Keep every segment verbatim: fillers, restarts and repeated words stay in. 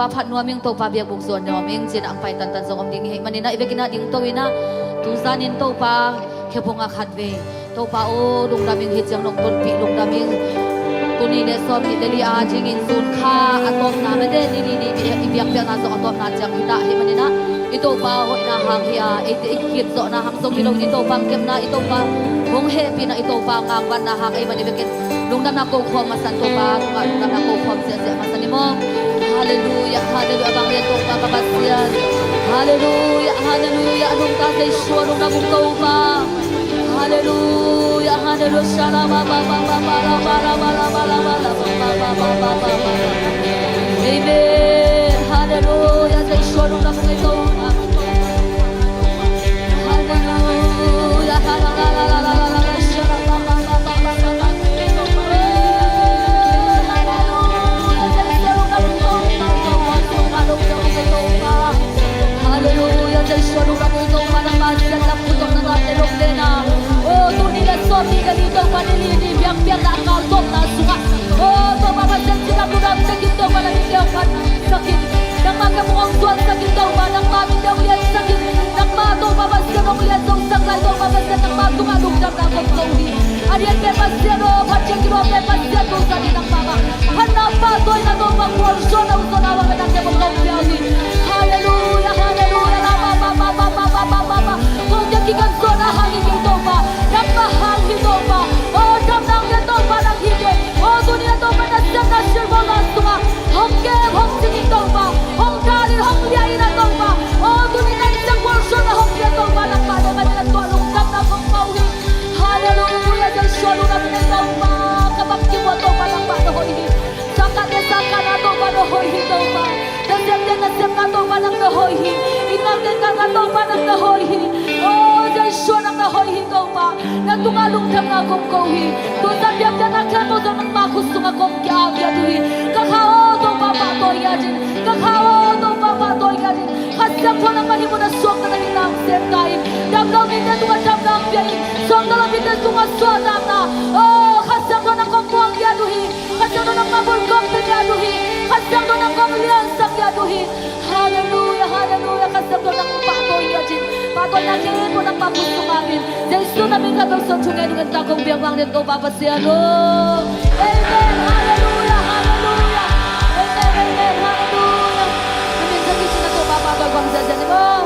Pa phat nuam ing, Topa biakbuk zuan nuam ing, cih a hong pai tantan zong om ding hi. Ahih manin ah i vekin ah dingto in ah, tu zanin Topa khephung ah khatvei Topa aw, lungdam ing, hih ciang nong tonpih lungdam ing. Tuni le sawm nih le li a dingin June kha a tawpna, mete ni li ni i biakpiakna zong a tawpna ciang hi ta ahih manin ah, i Topa hoihna hang hi a, eite i kipzawhna hang zong hi lo, i Topa hong kepna, i Topa hong hehpihna, i Topa hong ngangvanna hang ahih manin i vekin lungdamna ko khawm masa in, Topa tungah lungdamna ko khawm ziahziah masa ni maw. Halleluiah, halleluiah, vanglian Topa ka Pasian. Halleluiah, halleluiah, a nungta Zeisu a nungta buk Topa. Halleluiah, halleluiah, shalom, ba, ba, ba. Amen. Halleluiah, Zeisu a nungta buk Topa. Nangma khephung hong zuansak in Topa, nangma min hong liansak in, nangma Topa Pasian hong lian zosak lai Topa Pasian, nangma tungah lungdamna kong ko hi. A lian pen Pasian aw, phat ciang kilawm pen Pasian, tu zanin nangma mah phatna pahtawina Topa gualzawhna hong zawhna bangin nang khephung kong pia hi. Halleluiah, halleluiah, la ba ba ba. Kong kiang kikan zawhna hang hi Topa, nangma hang hi Topa. Aw, damna hong pia Topa nang hi kei. Aw, tuni a Topa na siatna silbawl na sungah hong kep, hong cing in Topa, hong dal in, hong liah in a Topa. Aw, tuni na in siang gualzawhna hong pia Topa, nangmah Topa na tuah lungdamna kong ko hi. Halleluiah, Zeisu a lungdam in Topa, ka bangkim uh a Topa nangmah na hoih hi. Sangkah le sangkah na Topa na hoih hi Topa. Nasepte nasepna Topa nang na hoih hi. I ngakte ngakna Topa nang na hoih hi. Aw, Zeisu nang na hoih hi Topa. Na tungah lungdamna kong ko hi. Tu zan biakpiakna khempeuh zong nangma khut sungah kong kiang kiat uh hi. Ka kha aw Topa pahtawi ngiat in. Ka kha aw Topa pahtawi ngiat in. Kha Siangtho nangmah hih mun a suakta na hihna hong sem ta in. Dam lo mite tungah damna hong pia in. Suakta lo mite tungah suahtakna. Aw, Kha Siangtho nang kong muang ngiat uh hi. Kha Siangtho nangmah bulgawp ta ngiat uh hi. Kha Siangtho nang kong liansak ngiat uh hi. Halleluiah, halleluiah. Kha Siangtho nang pahtawi ngiat in. Pahtawina khempeuh nangma khut sungah in. Zeisu na min khat bek suang thu ngen uh ngen ta kong biak vanglian Topa Pasian aw. Amen. Halleluiah, halleluiah. Amen, amen, halleluiah. Na min khat kicin a Topa pahtawi kong ziahziah ni maw.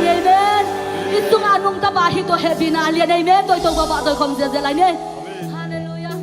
Amen. I sungah a nungta pa hi tawh hehpihna a lian, amen. Tua i Topa bah tawh i khawm ziahziah lai ni. Halleluiah.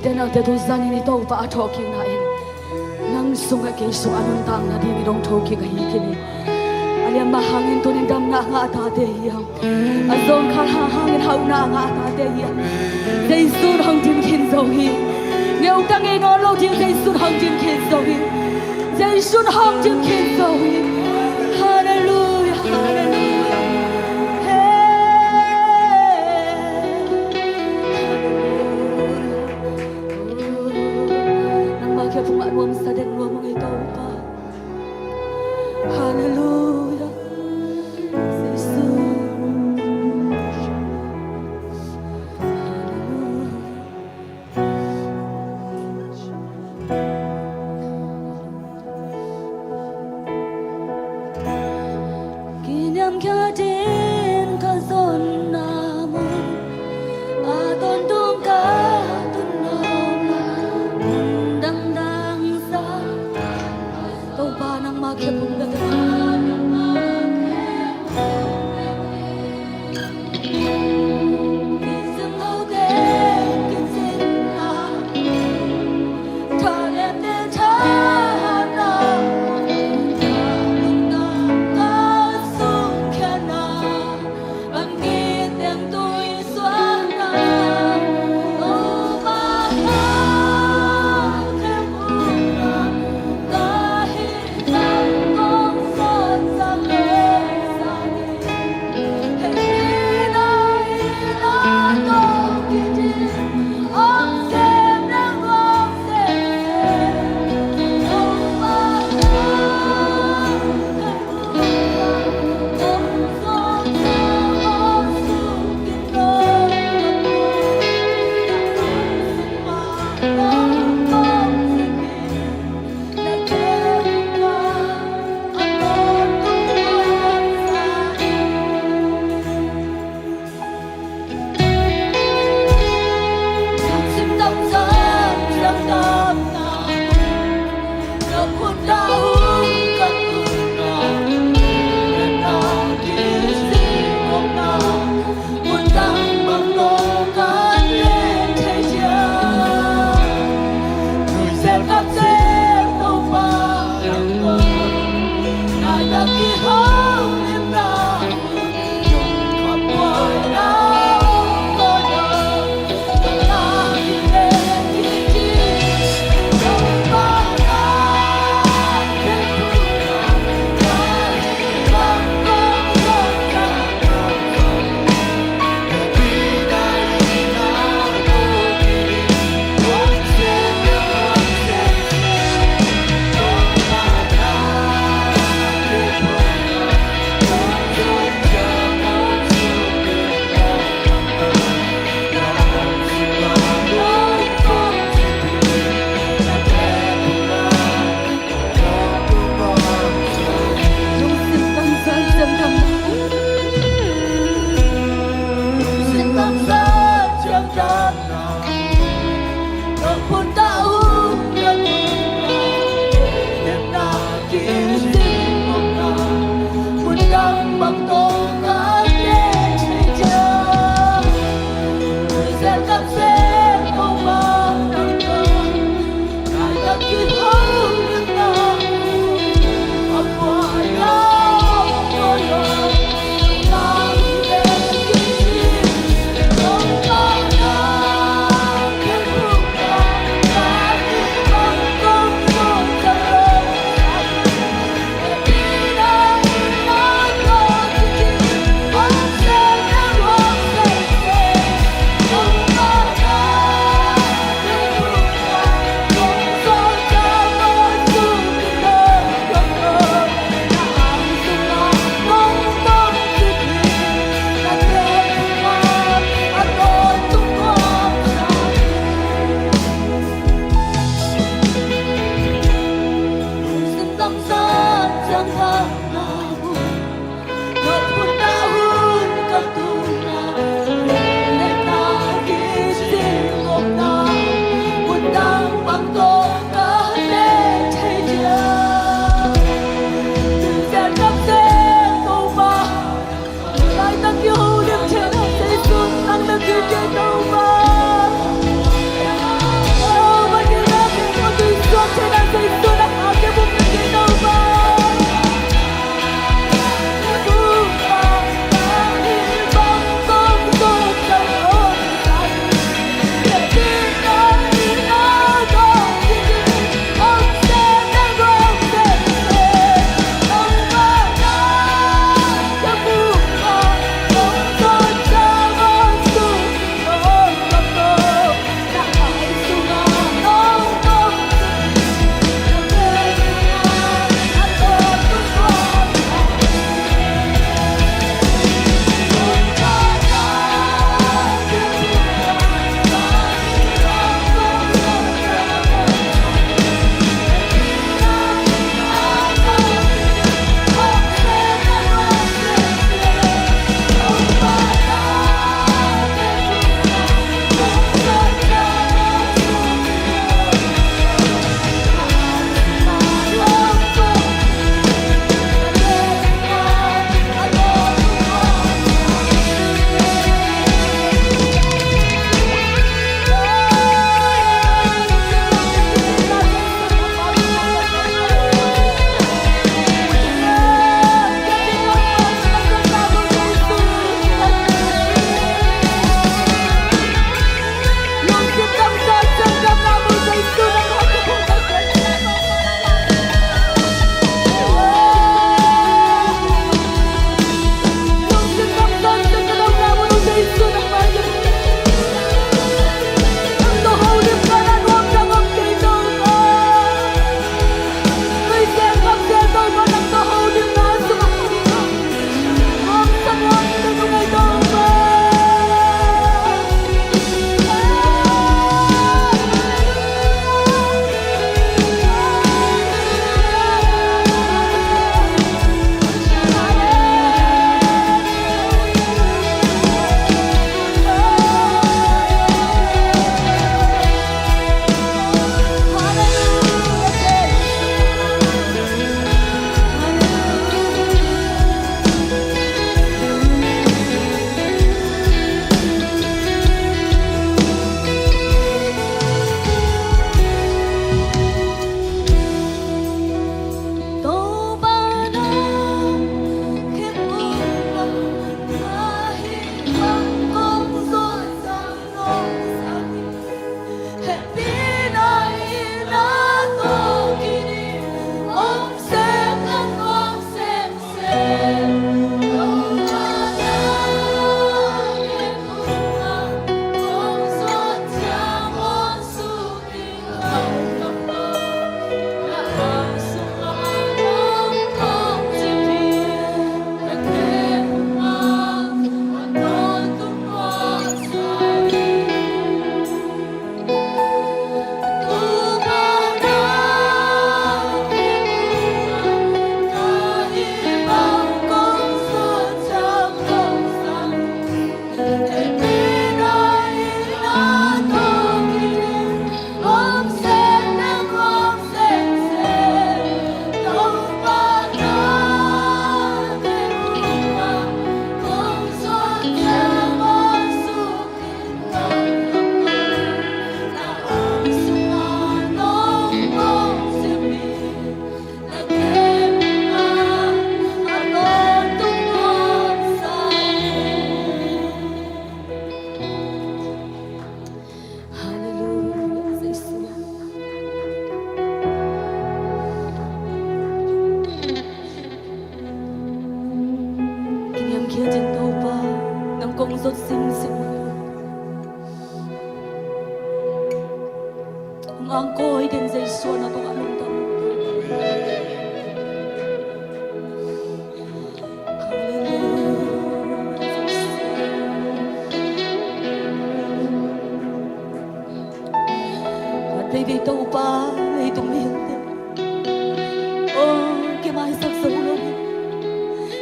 Te naute, tu zanin i Topa a thawhkikna in nang sungah kei sungah a nuntak nading i dong thokik ahi khin hi. A lianpa hangin tunin damna a ngah tate hi hang. A zawngkhal hang hangin hauhna a ngah tate hi hang. Jesu'n hong din khin zo hi. Ngeukta ngei nawn lo ding, Jesu'n hong din khin zo hi. Jesu'n hong din khin zo hi. Halleluia, halleluia. Hey. Nangmah khe phung ah nuamsa den nuam ung ei Topa. Halleluia. Jesu. Halleluia. Kiniamkhiat in ka zonna mun, a tawntung ka tunna mun dangdang sa. Topa nangmah khe phung ka ta. Kiniamkhiat in Topa, nang kong zot simsim. Hong angkawi den Jesu na tungah lungdam. Hallelujah. Hallelujah. Hallelujah. Topa, leitung mihingte. Oh, kimaisak zo lo.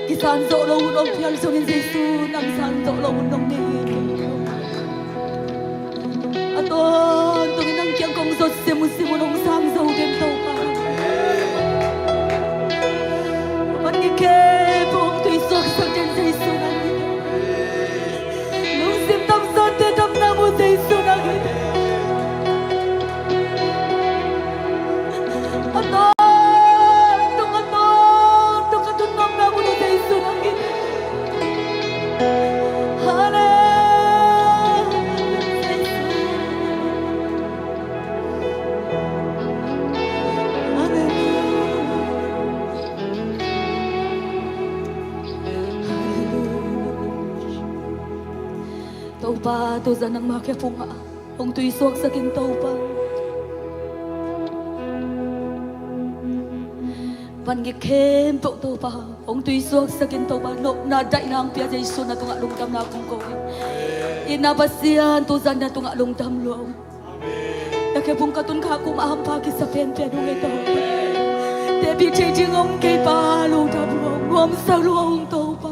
Kisan zo lo, nong phial zongin Jesu, nang san zo lo, nong nei. A tawntungin nang kiang kong zot simusimu nong sang zo den Topa. Pan kikhe pong tui suaksak den Jesu nang. Lungsim tamsate tamna mu Jesu nang. A tawntungin a tawntungin a tun nong na mu Jesu nang. Hallelujah. Topa, tuzan nangmah khe phungah hong tui suaksak in Topa. Van gik khempeuh Topa hong tui suaksak in Topa, nopna daihna hong pia Jesu na tungah lungdamna kong ko hi. Itna Pasian, tuzan na tungah lungdam lua ung. Na khe phung ka tun kha kum a hampha kisa penpen ung ei Topa. Tepih thei ding om kei pa, lungdam lua ung, nuamsa lua ung Topa.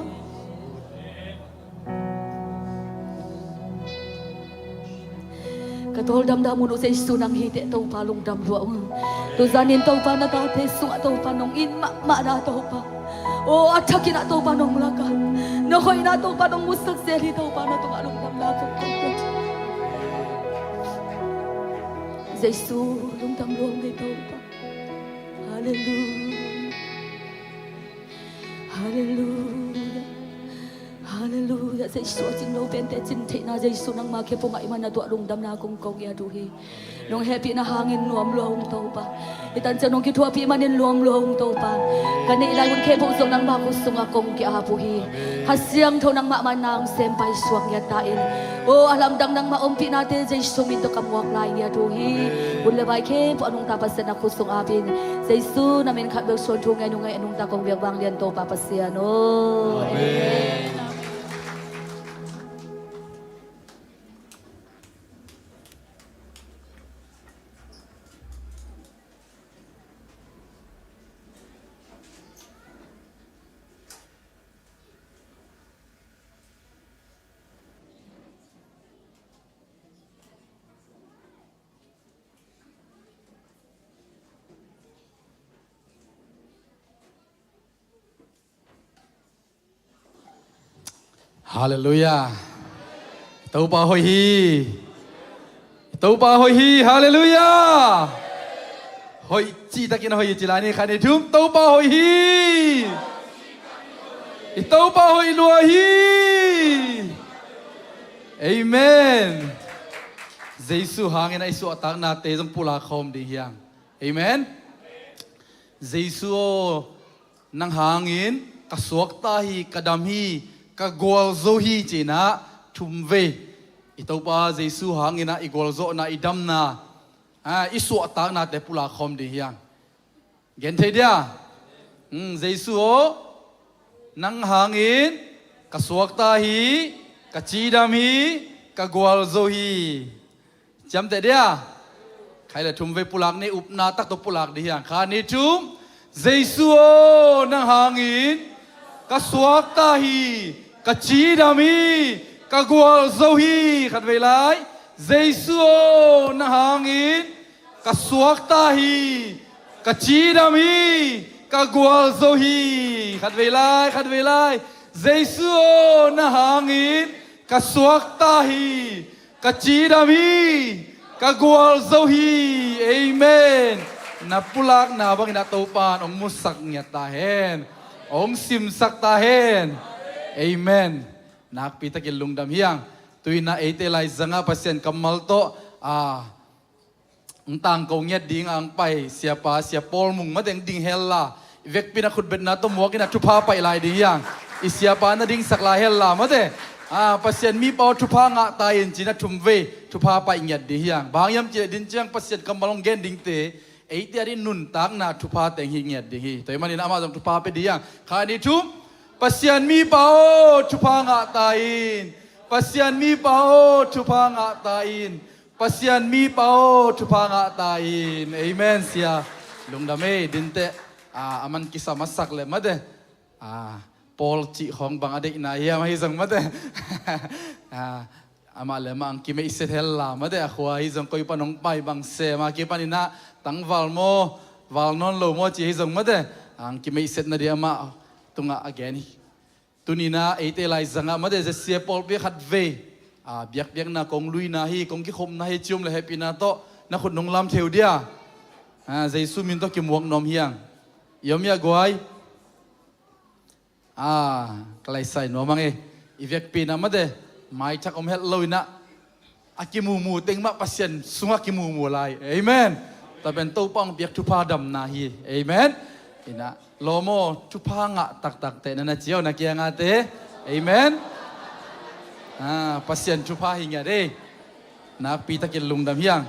Ka tawldamna mun uh Jesu nang hi teh Topa, lungdam lua ung. Tuzanin Topa, na tate sungah Topa nong it mahmahna Topa, aw a thakin ah Topa nong lak a, na hoihna Topa nong musak zel hi Topa, na tungah lungdamna kong ko hi. Jesu, lungdam lua ung ei Topa. Hallelujah. Hallelujah. Hallelujah. Jesu a cing lo pente cing theihna Jesu nangma khe phungah i man a tuah lungdamna kong kong i a duh hi. Nong hehpihna hangin nuam lua ung Topa. I tanciang nong kithuahpih manin nuam lua ung Topa. Ka neih lai hun khempeuh zong nangma khut sungah kong ki-ap uh hi. Kha Siangtho nangmah man nang sem pai suak ngiat ta in. Aw a lamdang nangmah ompihnate Jesu min tawh ka muak lai ngiat uh hi. Hun le vai khempeuh a nungta Pasian a khut sung apin. Jesu na min khat bek suang thu ngen uh, ngai a nungta kong biak vanglian Topa Pasian aw. Amen. Hallelujah. Topa hoih hi. Topa hoih hi. Hallelujah. Hoih cihtakin hoih hi ci lai ni, khat ni thum. Topa hoih hi. I Topa hoih lua hi. Amen. Jesu hangin a i suahtaknate zong pulak khawm ding hiang. Amen. Jesu aw, nang hangin ka suakta hi, ka dam hi, ka gualzo hi, cinah thum vei i Topa Jesu hangin a i gualzawhna, i damna, a, i suahtaknate pulak khawm ding hiang. Gen thei dia? Hmm, Jesu aw, nang hangin ka suakta hi, ka cidam hi, ka gualzo hi. Ciamteh dia? Khai le thum vei pulak ni, upna tak tawh pulak ding hiang. Khat, nih, thum. Jesu aw, nang hangin ka suakta hi, ka cidam hi, ka gualzo hi. Khat vei lai. Jesu aw, nang hangin ka suakta hi, ka cidam hi, ka gualzo hi. Khat vei lai, khat vei lai. Jesu aw, nang hangin ka suakta hi, ka cidam hi, ka gualzo hi. Amen. Na pulakna bangin a Topa in hong musak ngiat ta hen, hong simsak ta hen. Amen. Nakpi takin lungdam hiang. Tuinah eite laizangah Pasian kammal tawh, a, hong tangko ngiat ding a hong pai siapa, Sia Paul Mung mate hong ding hella, i vekpi-in a khutbetna tawh muak in a thupha paih lai ding hiang. I siapa na dingsak lai hella mate. A, Pasian mipa aw, thupha ngah ta in, cinah thum vei thupha paih ngiat ding hiang. Bang hiam cih leh din ciang Pasian kammal hong gen dingte eite a ding nuntakna thupha teng hi ngiat ding hi. Tua ahih manin amah zong thupha pia ding hiang. Khat, nih, thum. Pasian mipa aw, thupha ngah ta in. Pasian mipa aw, thupha ngah ta in. Pasian mipa aw, thupha ngah ta in. Amen, sia. Lungdam ei, dinteh. A, a man kisam a sak le mate. A, Paul cih khawng bang a deihna hiam ahi zong mate. A, amah le amah ang kimeihset hella mate, a khua ahi zong koi pan hong pai bang sem a kipaninah tangval maw, val nawn lo maw cih ahi zong mate, ang kimeihset nading amah tungah a gen hi. Tuninah eite laizangah mate, zia sia pawlpi khat vei, a, biakpiakna kong luina hi, kong kikhopna hi ci om le hehpihna tawh na khut nong lam thei uh dia? A, Jesu min tawh kimuak nuam hiang. I om hia guai? A, ka laisai nuam ang e. I vekpi-in ah mate, maithak om het lo-in ah, a kimumu teng mah Pasian sungah kimumu lai. Amen. Tua pen Topa hong piak thupha damna hi. Amen. Inah lawm aw, thupha ngah taktakte na na ci aw, na kiangahte. Amen. A, Pasian thupha hi ngiat e. Nakpi takin lungdam hiang.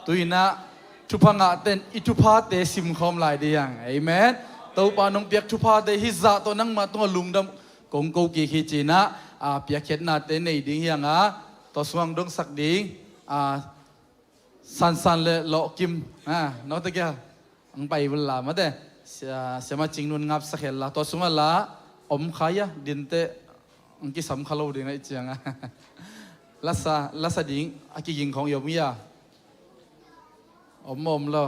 Tuinah thupha ngahte in i thuphate simkhawm lai ding hiang. Amen. Topa nong piak thuphate hih zah tawh nangmah tungah lungdam kong ko kik hi cinah, a, piakkhiatnate nei ding hiang a, tua sungah hong dongsak ding, a, Sansan le Lawhkim, a, note kia hong pai vun la mate, sia, siama Cingnun ngapsak hel la, tua sungah la om khai a, dinteh hong kisam kha lo ding aih ciang a. Lasa, lasa ding a kiging khawng i om hia? Om maw om lo?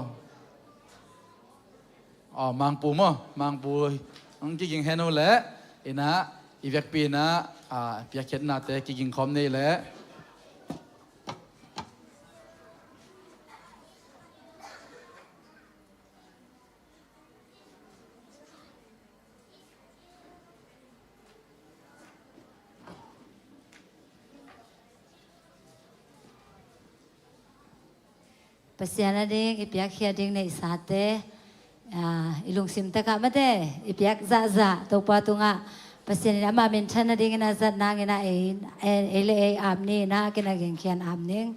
Aw, Mangpu maw? Mangpu hong kiging hen uh leh, inah i vekpi inah, a, piakkhiatnate kiging khawm nei leh. Pasian a ding i piakkhiat ding neihsate, a, i lungsim takah mate i piak zahzah Topa tungah Pasian in ama minthan nadingin a zat nangin ah ei, ei, ei le ei ap ni inah a kin a gengkhian ap ning.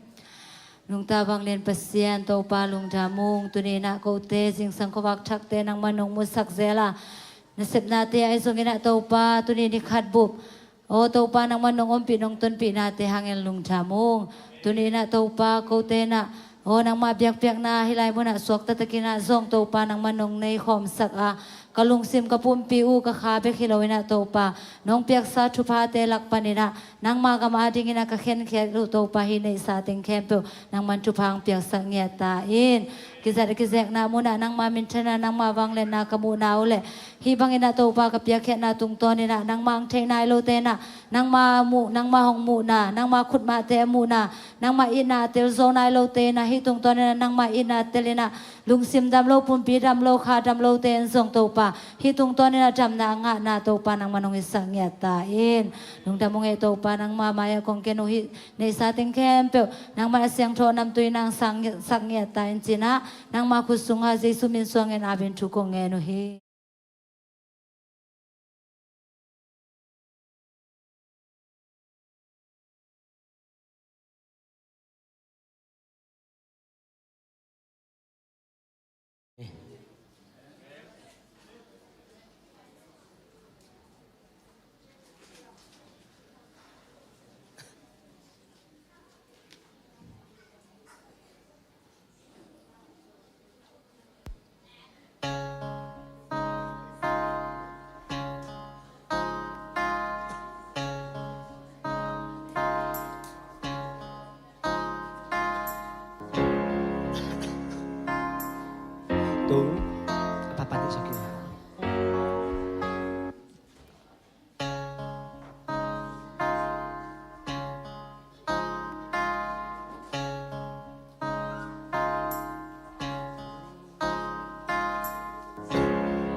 Nungta vanglian Pasian Topa lungdam ung, tuni inah kote zingsang khuavak thakte nangman nong musak zel a, nasepnate ahi zongin ah Topa tuni ni khat bup, aw Topa nangman nong ompih nong tonpihnate hangin lungdam ung. Tuni inah Topa kote inah, aw nangmah biakpiakna hih lai munah suakta takin ah zong Topa nangman nong nei khawmsak a, ka lungsim ka pumpi uh ka kha bek hi lo inah Topa, nong piaksa thuphate lak panin ah nangma gam adingin ah ka khenkhiat uh Topa hih neihsa teng khempeuh nangman thupha hong piaksak ngiat ta in. Kizat a kizekna munah nangma minthanna nangma vangliatna ka muhna uh leh hih bangin ah Topa ka piakkhiatna tungtawnin ah nangma hong theih nai lote inah nangma muh, nangma hong muhna, nangma khutmahte a muhna, nangma itna a tel zo nai lote inah hih tungtawnin ah nangma itna a telin ah lungsim dam lo, pumpi dam lo, kha dam lote in zong Topa Pa, hih tungtawnin a damna a ngahna Topa nangman hong hisak ngiat ta in. Lungdam ung ei Topa, nangma mai-ah kong ken uh hih neihsa teng khempeuh nangman a siangtho namtui in hong sang ngiat, sak ngiat ta in ci-in ah, nangma khut sungah Jesu min suangin apin thu kong ngen uh hi.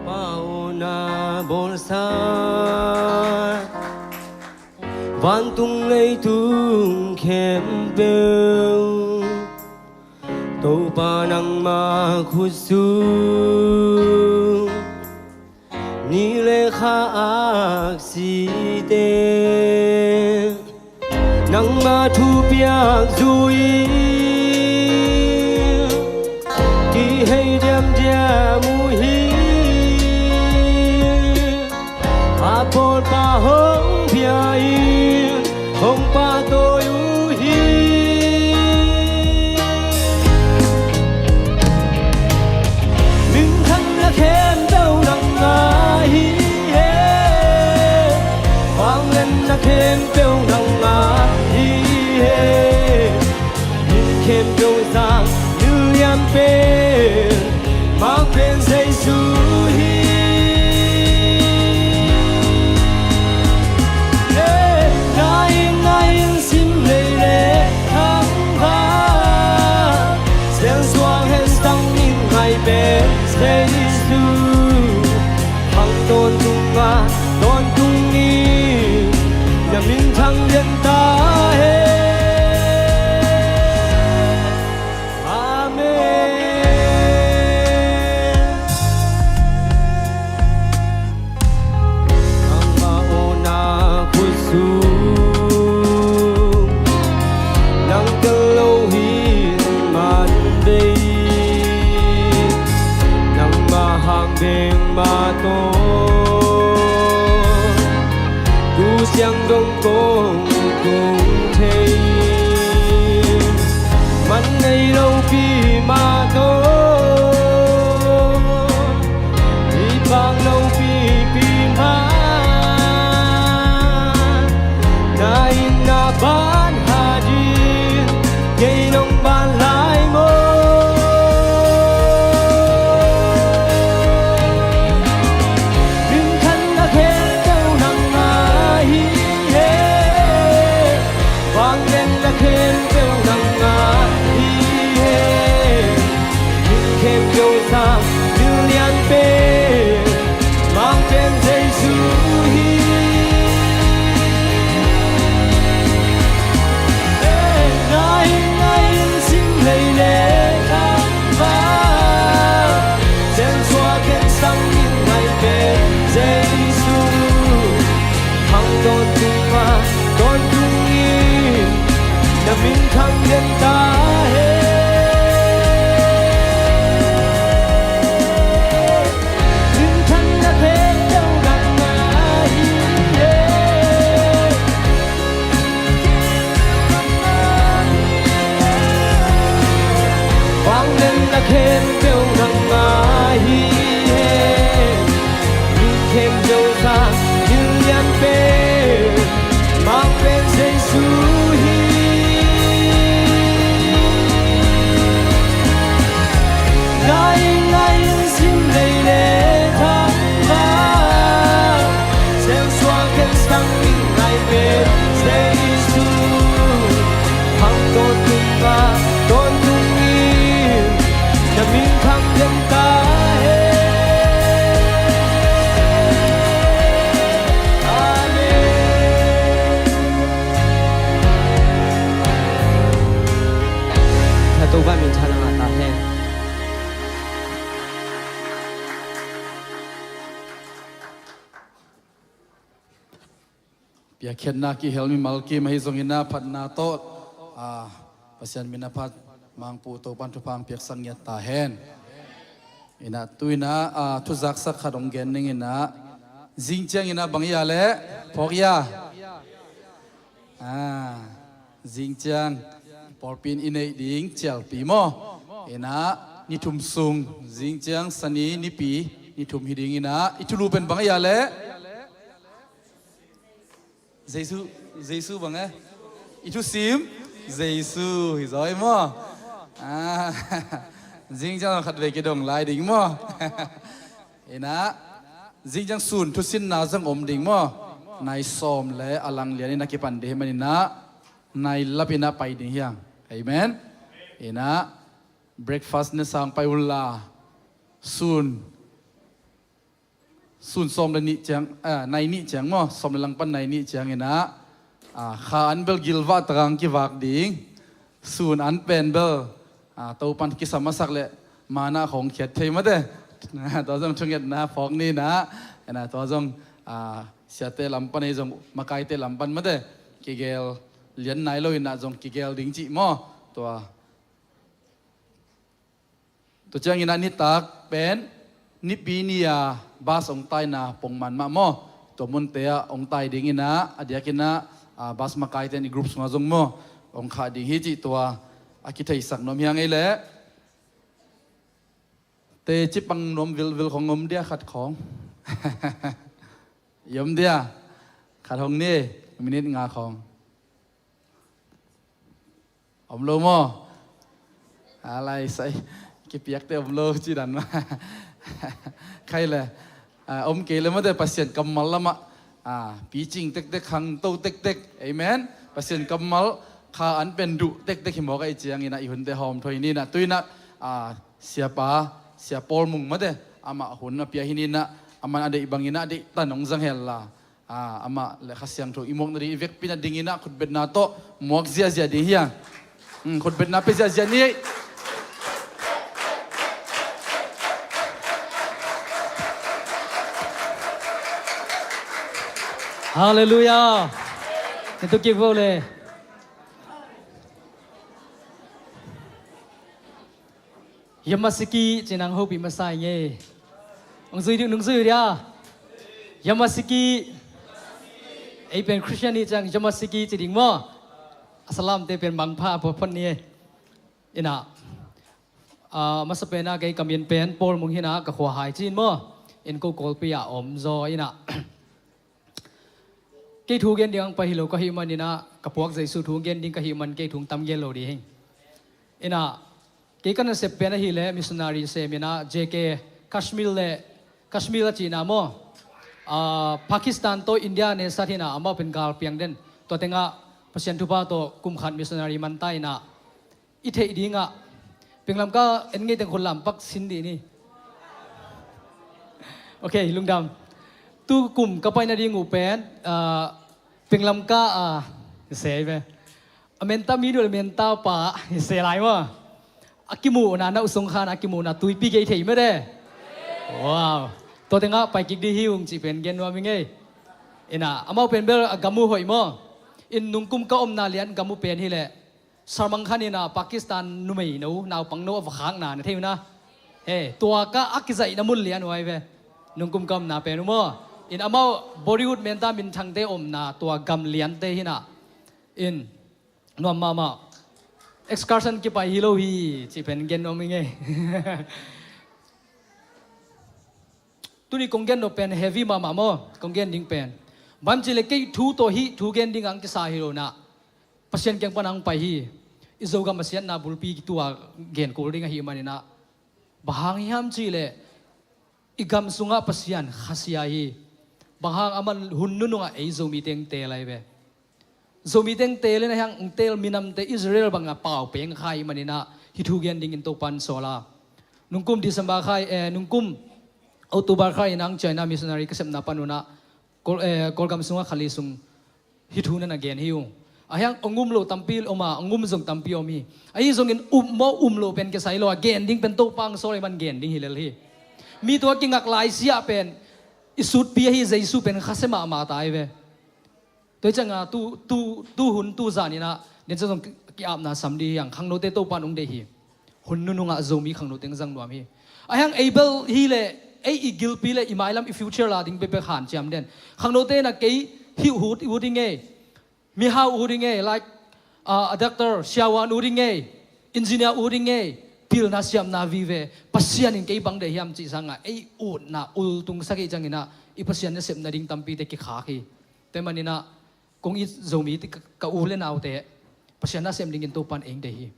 Pa aw, na bawlsa vantung leitung khempeuh Topa nangma khut sung ni le kha aksite nangma thupiak zui kihei diamdiam uh hi. A pawlpa hong pia in hong pahtawi uh hi. Minthang na khempeuh nang a hi e. Vanglian na khempeuh nang a hi e. Min khempeuh sang, min lian pen, mang pen Jesu hi. Hey, na in, na in sim lei le thangva, siangsuak hen sang min ngai pen Jesu. Hang tawntung a, tawntung in, na minthang lian ta hen. Amen. Nangmah awna khut sung nang tel lo hi man bei. Nangmah hang beng mah tawh tu siang dong kong tung thei. Man nei lopi mah tawh mi pak lopipi mah. Na in na ban hat in kei nong ban lai maw. Minthang na khempeuh nang a hi e. Vanglian na khempeuh nang a hi e. Min khempeuh sang, min lian pen, mang pen Jesu hi. Na in, na in sim lei le thangva, siangsuak hen sang min ngai pen Jesu. Hang tawntung a, tawntung in, na minthang lian ta hen. Minthang na khempeuh nang a hi e. Vanglian na khempeuh nang a hi e. Min khempeuh sang, min lian pen, mang pen Jesu hi. Na in, na in sim lei le thangva, siangsuak hen sang min ngai pen Jesu. Hang tawntung a, tawntung in, na minthang lian ta hen. Amen. Piakkhiatna kihel mimal kim ahi zongin ah phatna tawh, ah, Pasian min a phat Mangpuh Topan thupha piaksak ngiat ta hen. Inah tu inah, ah, thuzaksak khat hong gen ning inah, zing ciang inah bang ia le phawk ia. Ah, zing ciang pawlpi in i neih ding cialpi maw? Inah ni thum sung, zing ciang Sani, Nipi, ni thum hi ding inah, i thulu pen bang ia le? Jesu, Jesu bang e? I thusim Jesu hi zaw e maw? Ah, zing ciang khat vei kidong lai ding maw? Inah, zing ciang sun thusinna zong om ding maw? Nai sawm le a lang lian inah kipan ding hi man inah, nai lap inah pai ding hiang. Amen. Inah, breakfast ne sang pai unla, sun, sun sawm le nih ciang, ah, nai nih ciang maw, sawm le lang pan nai nih ciang inah, ah, kha an bel gilvah takang kivak ding. Sun an pen bel, ah, Topan kisam a sak le manna khong khiat thei mate. Tua zong thungetna phawk ni inah, inah tua zong, ah, siate lam pan ei zong makaite lam pan mate, kigel lian nai lo inah zong kigel ding cih maw? Tua Tua ciangin ah nitak pen Nipi ni-a bus hong taina pongman mah maw? Tua munte ah hong tai dingin ah a diakin ah, ah, bus makaite in i group sungah zong maw, hong khah ding hi cih tua a kitheisak nuam hi ing ei leh. Teci pang nuam vilvil khong om dia khat khong. I om dia khat hong ni, minute nga khong. Om lo maw? A lai sai kipiakte om lo ci dan mah. Khai le, ah, om kei le mate Pasian kammal lamah, ah, picing tektek, khangto tektek. Amen. Pasian kammal kha an pen duh tektek hi mawk ahih ciangin ah i hunte hawm tho hi ni inah, tu inah, ah, siapa, Sia Paul Mung mate, amah hun a pia hi ni inah, aman a deih bangin ah a deih tan hong zang hen la. Ah, amah le Kha Siangtho i muak nading, i vekpi nadingin ah khutbetna tawh muak ziahziah ding hi hang. Hmm, khutbetna pia ziahziah ni. Halleluiah. Ni tu kik vo le. Yamasiki ci-in hong hopih masa ing ei. Hong zui dih, nung zui uh dia. Yamasiki. Ei pen Christian hi ciang Yamasiki ci ding maw? A salamte pen mangpha a phuaphon ni ei. Inah, ah, masa pen ah kei ka min pen Paul Mung hi inah, ka khua Haicin maw? Inn ko Kawlpi ah om zaw inah. Kei thu gen ding ang pai hi lo ka hih manin ah, ka puak Jesu thu gen ding ka hih man kei thu tam gen lo ding hi. Inah, kei ka nasep pen ahih leh missionary sem inah, J K, Kashmir le, Kashmir a cihna maw? Ah, Pakistan tawh India ne sat hi inah, amau pen gal piang den. Tua tengah Pasian thupha tawh kum khat missionary man ta inah, i theih dingah Penglamka en ngei teng khut lam pak sin dih ni. Ok, lungdam. Tu kum ka pai nading uh pen, ah, Penglamka, ah, i se ve. A menta mi dul menta pa i se lai maw? A kimuhna na usung khan a kimuhna tuipi gei thei mede. Wow. Tua tengah pai kik dih hi ung cih pen gen nuam ing ei. Inah, amau pen bel a gam uh hoih maw? In nungkum ka omna lian gam uh pen hi leh Salman Khan inah Pakistan numei no, naupang no a va khakna na thei uh na. He, tua ka a kizaihna mun lian uh ai ve. Nungkum ka omna pen uh maw? In amau Bollywood menta minthangte omna tua gam liante hi inah. In nuam mahmah. Excursion kipai hi lo hi cih pen gen nuam ing ei. Tuni kong gen nop pen heavy mahmah maw, kong gen ding pen. Bang cih leh kei thu tawh hih thu gen ding ang kisa hi lo inah. Pasian kiang pan ang pai hi. I Zogam a siatna bulpi tua gen kul ding ahih manin ah. Bang hang hiam cih leh i gam sungah Pasian khasia hi. Bang hang, aman hun nunungah ei Zomi teng teel lai ve. Zomi teng teel in a hiang teel minamte Israel bangah pau peng kha ahih manin ah hih thu gen dingin Topan sawl a. Nungkum December kha, eh, nungkum October kha in ang China missionary ka sepna pan un ah Kawl, eh, Kawlgam sungah kha li sung hih thu na na gen hi ung. Ahiang hong um lo tampi om a, hong um zong tampi om hi. Ahi zongin um maw um lo pen kisai lo a, gen ding pen Topa hong sawl ahih man gen ding hi lel hi. Mi tua kingak lai siah pen i sutpi ahi, Jesu pen khasia mahmah ta hi ve. Tua hi ciangin tu, tu, tu hun tu zan in ah, den ciang zong ki-, ki-apna sam ding hi hang, khangnote Topa in hong deih hi. Hun nunung ah Zomi khangnote hong zang nuam hi. Ahiang ei bel hi leh, ei i gilpi leh i mailam i future la ding bekbek hanciam den. Khangnote in ah kei hih uh ut, ut ding ei. Mihau ut ding ei, like, uh, a doctor, siavuan ut ding ei, engineer ut ding ei, pilna siamna vive, Pasian in kei bang deih hiam cih sangin ah, ei utna ultungsak ahih ciangin ah, i Pasian nasepna ding tampite kikhak hi. Tua ahih manin ah, kong it Zomite ka, ka u le naute, Pasian nasem dingin Topa in ei hong deih hi.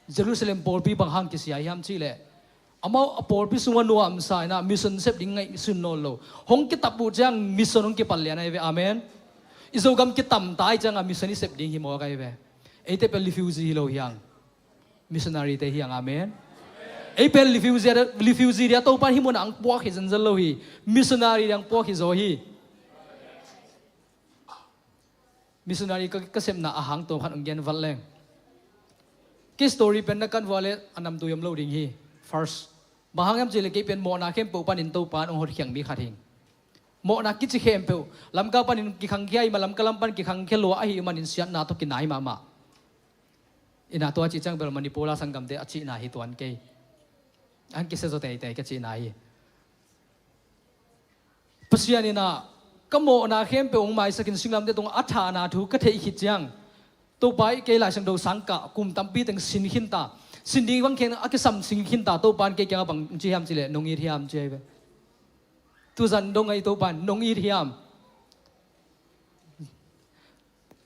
Jerusalem pawlpi bang hang kisia hiam cih leh, amau a pawlpi sungah nuamsa in ah mission sep ding ngaihsun nawn lo. Hong kitap uh ciang mission hong kipan lian ahi ve. Amen. I Zogam kitam ta ahih ciangin mission i sep ding hi mawk ahi ve. Eite pen refugee hi lo hi hang. Missionary te hi hang. Amen. Ei pen refugee, refugee dia Topa in hih munah hong puak hi zenzen lo hi. Missionary dia hong puak hi zaw hi. Missionary ka, ka sepna a hang tawm khat hong gen vat leng. Kei story pen na kan vua leh a namtui om lo ding hi. First. Bang hang hiam cih leh kei pen mawhna khempeuh panin Topa in hong hotkhiat mi khat hi. Mawhna kici khempeuh. Lamka panin kikhangkhia ahih man, Lamka lam pan kikhangkhia lua ahih manin siatna tawh kinai mahmah. Ina tua cih ciang bel Manipur a sanggamte a cihna hi tuan kei. An kisia zaw teitei ka cihna hi. Pasian in ah ka mawhna khempeuh hong maisakin singlamteh tungah a thahna thu ka theih khit ciang, Topa in kei Lai Siangtho sang kah kum tampi teng sin khin ta. Sin ding bang khin a kisam sin khin ta, Topa in kei kiangah bang ci hiam cih leh, nong it hiam ci ahi ve. Tuzan dong ahi Topa in, nong it hiam.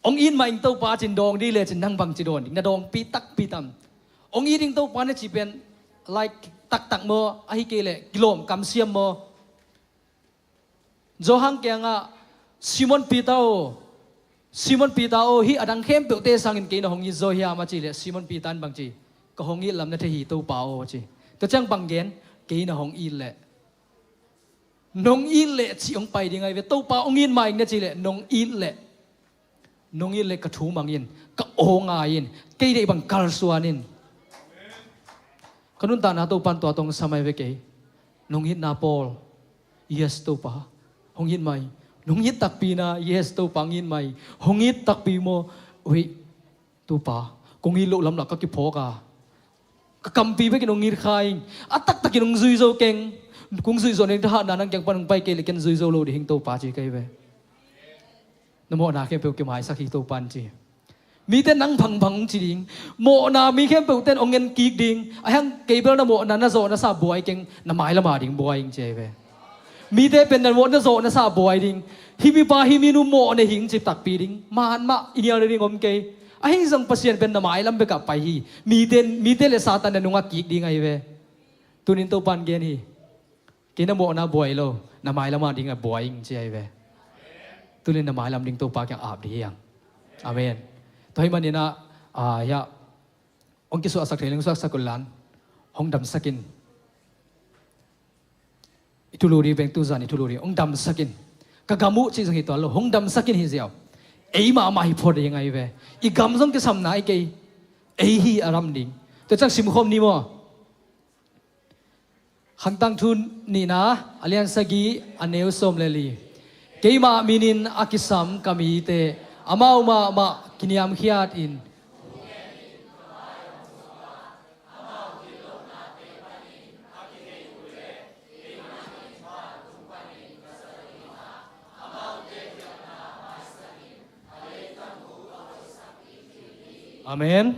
Hong it mah ing Topa cin dawng dih lecin nang bangci dawn ding, na dawngpi takpi tam. Hong it ing Topa na cih pen, like, taktak maw, ahih kei leh kilawm kamsiam maw. Johan kiangah, Simon Peter aw, Simon Peter aw, hih a dang khempeuhte sangin kei na hong it zaw hiam a cih leh, Simon Peter in bangci, ka hong it lam na thei hi Topa aw ci. Tua ciang bang gen, kei na hong it leh. Nong it leh cih hong pai ding ahi ve. Topa hong it mah ing na cih leh, nong it leh. Nong it leh ka thu mang in, ka aw ngai in, kei deih bang kalsuan in. Ka nuntakna Topa in tua tawh hong sam ahi ve kei. Nong itna pawl. Yes Topa. Hong it mah ing. Nong it takpi na. Yes Topa, hong it mah ing. Hong it takpi maw. Ui. Topa, kong it loh lam lah ka kiphawk a, ka kampi bekin hong it kha ing. A taktakin hong zui zo keng. Kong zui zo ning, thahatna nang kiang pan hong pai kei leh ken zui zo lo ding hi ing Topa ci ka hi ve. Na mawhna khempeuh kimaisak hi Topa in ci. Mite nang phangphang hong ci ding. Mawhna mi khempeuhte in hong en kik ding. Ahiang kei bel na mawhna na zawh na sa buai keng, na mailam a ding buai ing ci ahi ve. Mite pen na mawh na zawh na sa buai ding. Hih mipa hih minu mawh na hi ing ci takpi ding. Man mah i nial na ding om kei. Ahi zong Pasian pen na mailam bekah pai hi. Mite, mite le Satan na nungah kik ding ahi ve. Tunin Topa in gen hi. Kei na mawhna buai lo, na mailam a ding a buai ing ci ahi ve. Tunin na mailam ding Topa kiang ap ding hi hang. Amen. Tua ahih manin ah, ah, ya. Hong kisuahsak thei leng suahsak un lan. Hong damsak in. I thulu ding beng tuzan i thulu ding hong damsak in. Ka gam uh cih zong hi tuan lo, hong damsak in hi ziau. Ei mahmah hi phot ding ahi ve. I gam zong kisamna ahi kei. Ei hi a ram ding. Tua ciang simkhawm ni maw. Khangtang thu nihna, a lian sagih, a neu sawm le li. Keimah minin a kisam ka mite, amau mahmah kiniamkhiat in. Amen.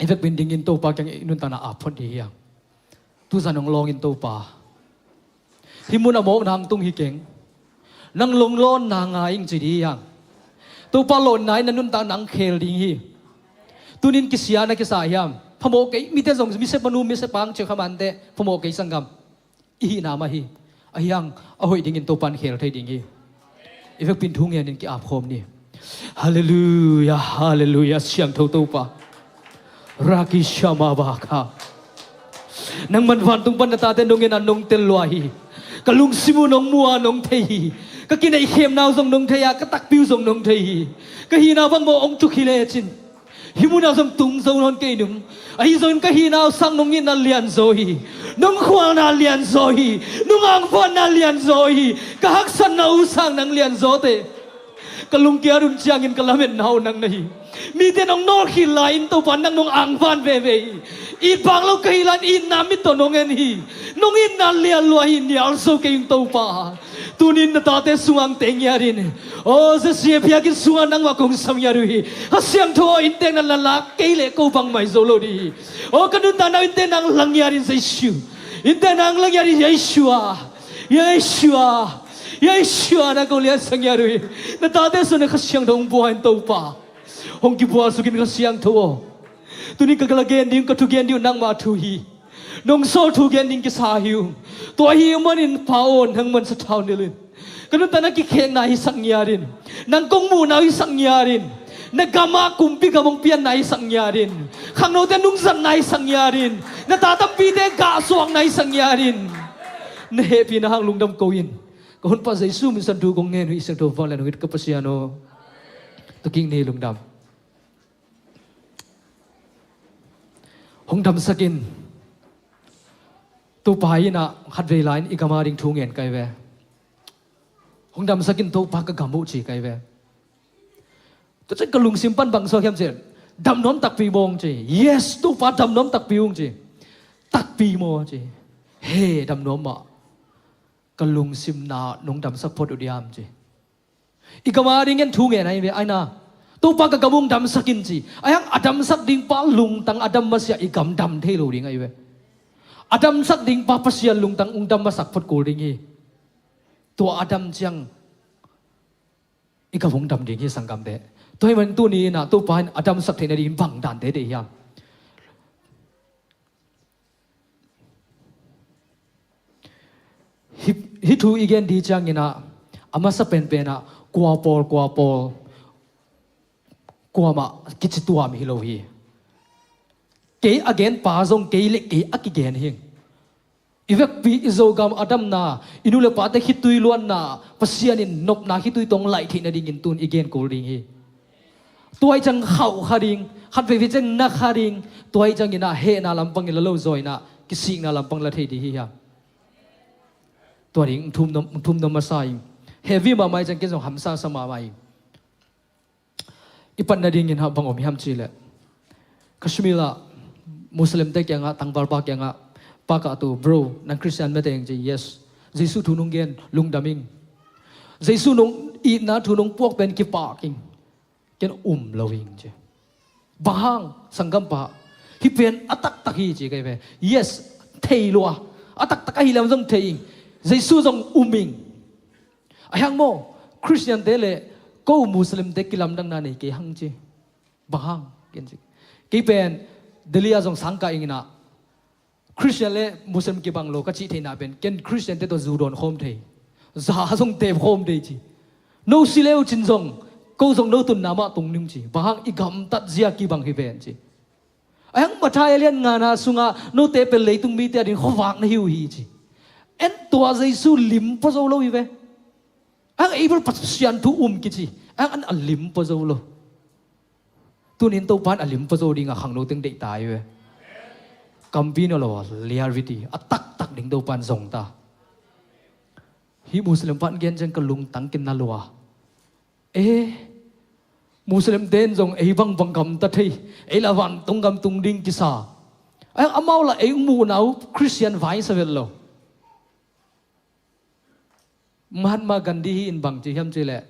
I vekpi in dingin Topa kiang i nuntakna ap phot ding hi hang. Tuzan hong lawng in Topa. Hih mun a mawkna hong tung hi keng. Nang lawng lawnna ngai ing ci ding hi hang. Topa lawnna in na nuntakna hong khel ding hi. Tunin kisia na kisa hiam? Phamawh kei, mite zong, mise panu, mise pa hong ci kha mante, phamawh kei sanggam. I hihna mah hi. Ahi hang, a hoih dingin Topa in khel thei ding hi. I vekpi in thu ngenin ki-ap khawm ni. Halleluiah, halleluiah, siangtho Topa. Raki shamabaka. Nangman vantung pan na tate nong en a nong tel lua hi. Ka lungsim uh nong mu a nong thei hi. Ka kineihkhemna uh zong nong thei a, ka takpi uh zong nong thei hi. Ka hihna bang maw hong tuk hi lecin, hih munah zong tung zo nawn kei nung. Ahi zongin ka hihna uh sang nong itna lianzaw hi. Nong khualna lianzaw hi. Nong angvanna lianzaw hi. Ka haksatna uh sang nang lianzaw teh. Ka lungkia run ciangin ka lametna uh nang na hi. Mite nong nawlkhit lai-in Topa nang nong angvan veve hi. It bang lo ka hih lai-in itna mit tawh nong en hi. Nong itna lianlua hi, nial zo kei ung Topa. Tunin na tate sungah ang teng ngiat in. Aw Jesu, a phiakin sungah nangmah kong sam ngiat uh hi. Kha Siangtho aw, inntekna na lak kei leh ko bangmah hi zo lo ding hi. Aw ka nuntakna uh inntekna ang la ngiat in Jesu. Inntekna ang la ngiat in Jesu a. Jesu a. Jesu a na ko liansak ngiat uh hi. Na tate sungah Kha Siangtho hong bua in Topa. Hong kibual sukin Kha Siangtho aw. Tunin ka la gen ding, ka thugen ding uh nangmah thu hi. Nong sawl thugen ding kisa hi ung. Tua ahih manin Pa aw, nangman sathau nilh in. Ka nuntakna kikhekna hisak ngiat in. Nang kong muhna uh hisak ngiat in. Na gamah kumpi gam hong pianna hisak ngiat in. Khangnote nungzatna hisak ngiat in. Na ta tampite gahsuakna hisak ngiat in. Na hehpihna hang lungdam ko in. Ka honpa Jesu min suang thu kong ngen uh hi. Siangtho vanglian hong it ka Pasian aw. Tua kik ni, lungdam. Hong damsak in. Topa in ah khatvei lai-in i gam a ding thu ngen ka hi ve. Hong damsak in Topa, ka gam uh ci ka hi ve. Tua ciang ka lungsim pan bang suak hiam cih leh, dam nuam takpi maw hong ci. Yes, Topa dam nuam takpi ung ci. Takpi maw ci. He, dam nuam mah. Ka lungsim na nong damsak phot uh diam ci. I gam a dingin thu ngen ahi ve, ahi na. Topa, ka gam hong damsak in ci. Ahi hang a damsak ding pa lungtang a dam masiah i gam dam thei lo ding ahi ve. A damsak ding pa Pasian lungtang hong dam masak phot kul ding hi. Tua a dam ciang i gam hong dam ding hi sanggamte. Tua ahih manin tuni in ah Topa in a damsak theihna ding bang dante deih hiam? Hih, hih thu i gen ding ciangin ah, a masa penpen ah, kua pawl, kua pawl, kuamah kici tuam hi lo hi. Kei a gen pa zong kei le kei a kigen hi. I vekpi i Zogam a damna, i nu le pate khitui luanna, Pasian in nopna khitui tawh hong laih theihna dingin tun i gen kul ding hi. Tua ahih ciang khauh kha ding, khat veivei ciang na kha ding, tua ahih ciangin ah hehna lampangin la lo zaw in ah, kisikna lampang la thei ding hi hiam? Tua ding thum nuam, thum nuam masa ing. Heavy mahmah ahih ciang ken zong hamsa sa mahmah ing. I patna dingin ah bang om hiam cih leh, Kashmir ah Muslimte kiangah, tangvalpa kiangah, pakah tu, bro, nang Christian mete ing ci, yes. Jesu thu nong gen, lungdam ing. Jesu nong itna thu nong puak pen kipak ing. Ken um lo ing ci. Bang hang, sanggampa, hih pen a taktak hi ci ka hi ve. Yes, thei lua. A taktak ahih lam zong thei ing. Jesu zong um ing. Ahi hang maw, Christian te le ko Muslim te kilamdanna nei kei hang ci. Bang hang, ken ci. Kei pen Delhi ah zong sang kah ing in ah, Christian le Muslim kibang lo ka cih theihna pen, ken Christian te tawh zu dawn khawm thei. Za zong tep khawm thei ci. No si le uh cin zong, ko zong no tunna mah tung ning ci. Bang hang, i gamtat zia kibang hi ven ci. Ahi hang Mathai a lian ngana sungah, note pen leitung mite ading khuavak na hi uh hi ci. En tua Jesu lim pua zo lo hi ve. Ahi hang ei bel Pasian thu um kici. Ahi hang an a lim pua zo lo. Tunin Topa in a lim pua zo dingah khangno teng deih ta hi ve. Kampi na lo a, reality a taktak ding Topa in zong ta. Hih Muslim pa in gen ciang ka lungtang kin na lua. Eh, Muslim ten zong ei bangbang gamta thei, ei la vantung gam tung ding kisa. Ahi hang amau la ei muhna uh Christian vai sa vet lo. Mahatma Gandhi hi in bang ci hiam cih leh,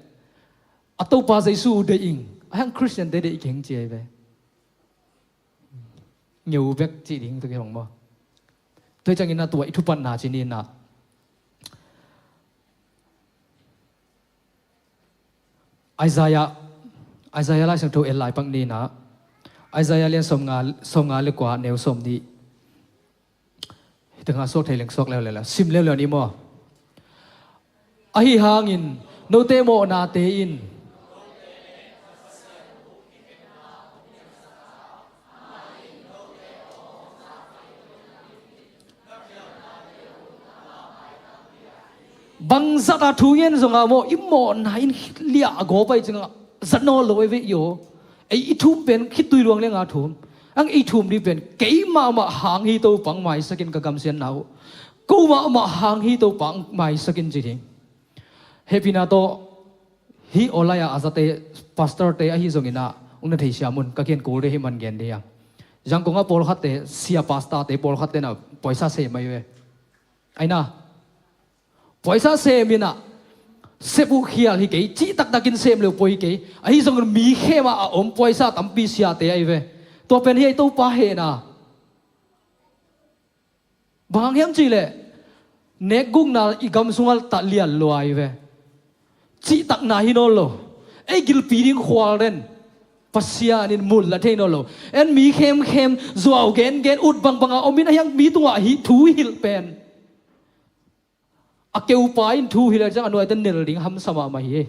a Topa Jesu uh deih ing, ahi hang Christian te deih keng ci ahi ve. Ngeu bek cih ding tuk hi bang maw. Tua hi ciangin ah tua i thupatna ci ni in ah, Isaiah, Isaiah Lai Siangtho en lai pak ni in ah, Isaiah lian sawmnga, sawmnga le kua, neu sawmnih. Hih tengah suak thei leng suak leuleu, sim leuleu ni maw. Ahi hangin note mawhnate in Bangzat a thu ngen zong a maw, i mawhna in liah a gawp a i cingah zat nawn lo ei ve i aw. Ei i thum pen khitui luang lianga thum. Ang ei thum ding pen keimahmah hang hi Topa ang maisakin ka gamsiatna uh. Ko mahmah hang hi Topa ang maisakin ci ding. Hehpihna tawh hih awlai-a a zate, pastor-te ahi zongin ah, ung na theisiam un, ka gen kul ding hih man gen ding a. Zangkong a pawlkhatte, sia pastor-te pawlkhatte na poisa sem ahi ve. Aina, poisa sem in ah, sep uh khial hi kei, cih taktakin sem leu poi hi kei. Ahi zongin mi khem ah a om poisa tampi siate ahi ve. Tua pen hi ei Topa hehna. Bang hang hiam cihleh, nekgukna i gam sungah tah lian lua hi ve. Cihtakna hi nawn lo. Ei gilpi ding khual den Pasian in mun la thei nawn lo. En mi khemkhem, zuau gengen, ut bangbanga om in a hiang mi tungah hih thu hilh pen a keupa in thu hilh a ciang a nuaite nel ding hamsa mahmah hi.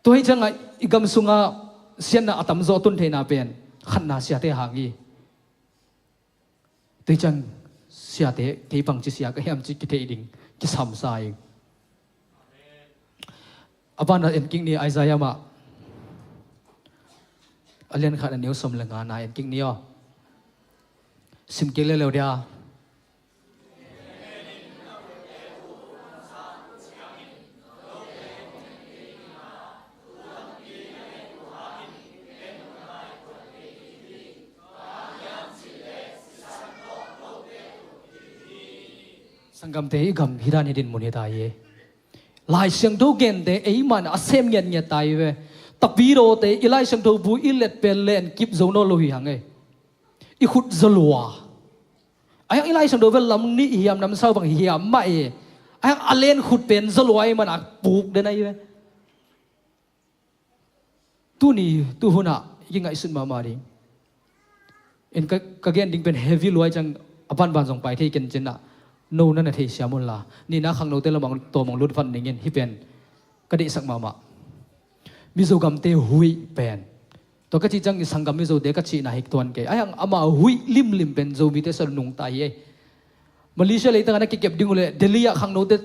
Tua hi ciangah i gam sungah siatna a tamzaw tun theihna pen khatna siate hang hi. Tua hi ciang siate kei bangci sia ka hiam ci kitheih ding kisamsa hi. A banah en kik ni, Isaiah mah a lian khat a neu sawm le ngana en kik ni aw. Sim kik leleu dia. Sanggamte, i gam hi dan hi dinmun hi ta hi. Lai Siangtho gente ei man a sem ngiatngiat ta hi ve. Tapidawte i Lai Siangtho bu i let pen len kip zo nawn lo hi hang ei. I khut zalua. A hiang i Lai Siangtho vel lam nih hiam namsau bang hiam mah e. A hiang a len khut pen zalua i man a puk den ahi ve. Tuni tuhunah i kingaihsun mahmah ding. In ka, ka gen ding pen heavy luai ciang a banban zong pai thei ken cinah no na na theisiam unla. Nina khangnote lamang tawmang lut vat ningin hih pen ka deihsak mahmah. Mizo gamte huih pen. Tua ka cih ciang i sanggam Mizote ka cihna hik tuan kei. A hiang ama huih limlim pen Zomite sa nungta hi ei. Malaysia leitangah na kikep ding uhleh Delhi ah khangnote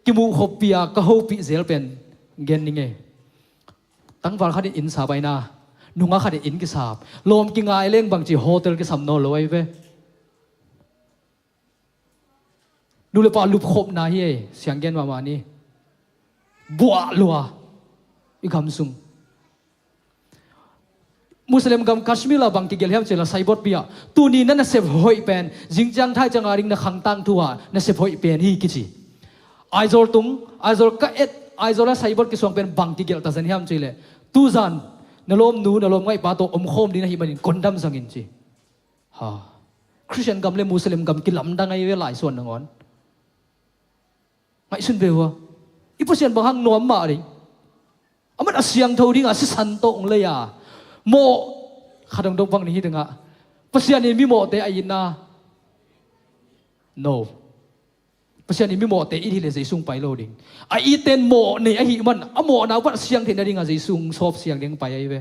kimuh khoppi a ka hopih zel pen gen ning ei. Tangval khat in inn sap aina, nungak khat in inn kisap. Lawm kingai leng bangci hotel kisam nawn lo ahi ve. Nu le pa lupkhopna hi ei, sianggen mahmah ni. Buah lua i gam sung. Muslim gam Kashmir la bang kigelh hiam cila saibot pia. Tuni na nasep hoih pen zingciang thai cianga ding na khangtang thu-a nasep hoih pen hi kici. Aizawl tung, Aizawl ka et, Aizawl a saibot kisuang pen bang kigelh ta zen hiam cih leh, tuzan na lawmnu na lawmngaihpa tawh omkhawm ding na hih manin kondam zangin ci. Ha. Khristian gam le Muslim gam kilamdang ahi ve lai suan nangawn. Ngaihsun ve hua. I Pasian bang hang nuam mah ding. Aman a siangtho dinga sisan tawh ong lei a mawh kha dongdong bang ni hi dingah Pasian in mimawhte a itna. No. Pasian in mimawhte it hileh Jesu ong pai lo ding. A itten mawh nei ahi man a mawhna upat siang theihna dinga Jesu ong sawp siang ding pai ahi ve.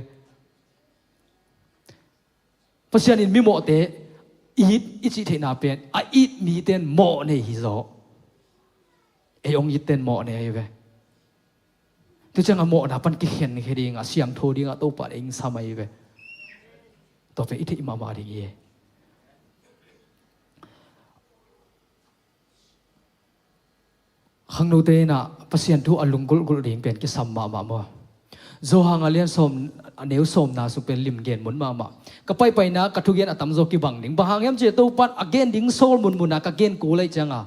Pasian in mimawhte it i cih theihna pen a it miten mawh nei hi zaw. Ei ong itten mawh nei ahi ve. Tua ciang a mawhna pan kikhen khe ding a siangtho ding a Topa le ing sam ahi ve. Tua pen i theih mahmah ding hi. Khangnote inah Pasian thu a lunggulhgulh ding pen kisam mahmah maw? Johan a lian sawm a neu sawmna sung pen lim gen mun mahmah. Ka paipaina ka thugen a tamzaw kibang ding. Bang hang hiam cih Topan a gen ding sawl munmuna ka gen kul aih cianga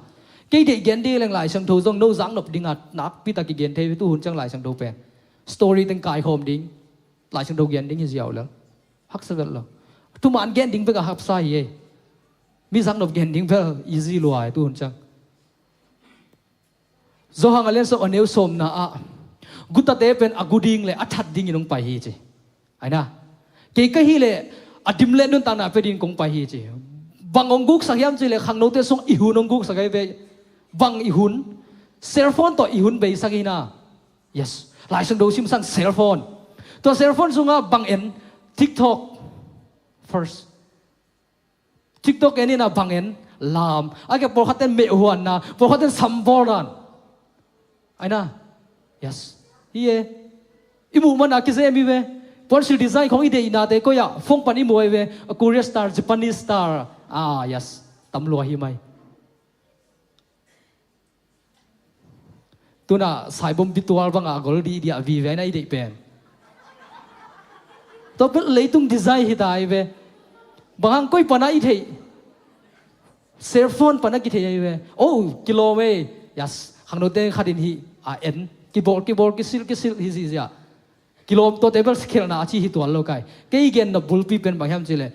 kei deih gen ding leng Lai Siangtho zong no zaknop dinga nakpita kigen thei ve tuhun ciang Lai Siangtho pen. Story teng kaikhawm ding. Lai Siangtho gen ding hi ziau lel. Haksa vel lo. Thuman gen ding bek a haksa hi ei. Mi zaknop gen ding bel easy lua ei tuhun ciang. Johan a lian sawm a neu sawmna ah gutate pen a gu ding le a that dingin hong pai hi ci. Aina. Kei ka hileh a dim le nuntakna pia dingin kong pai hi ci. Bang hong guksak hiam cih leh khangnote sung i hun hong guksak ahi ve. Bang i hun? Cellphone tawh i hun beisak hi na. Yes. Lai Siangtho simsang cellphone. Tua cellphone sungah bang en? TikTok. First. TikTok en inah bang en? Lam. A ke pawlkhat ten mehhuanna, pawlkhat ten sambawl dan. Ai na. Yes. Hi e. I muh mana kizem hi ve. Puansilh design khong i deihnate koi ah phone pan i muh ai ve. A Korea style, Japanese style. Ah, yes. Tam lua hi mai. Tuna saibom bitual banga gol dih dih a vive na i deih pen. Tua pet leitung design hi ta ai ve. Bang hang koi pana i theih. Cellphone pana kithei ai ve. Oh, kilawm ei. Yes. Khangnote khatin hi a en. Kibawl, kibawl, kisil, kisil hi zihziah. Kilawm tua table khelhna a ci hi tuan lo kai. Kei i genna bulpi pen bang hiam cileh.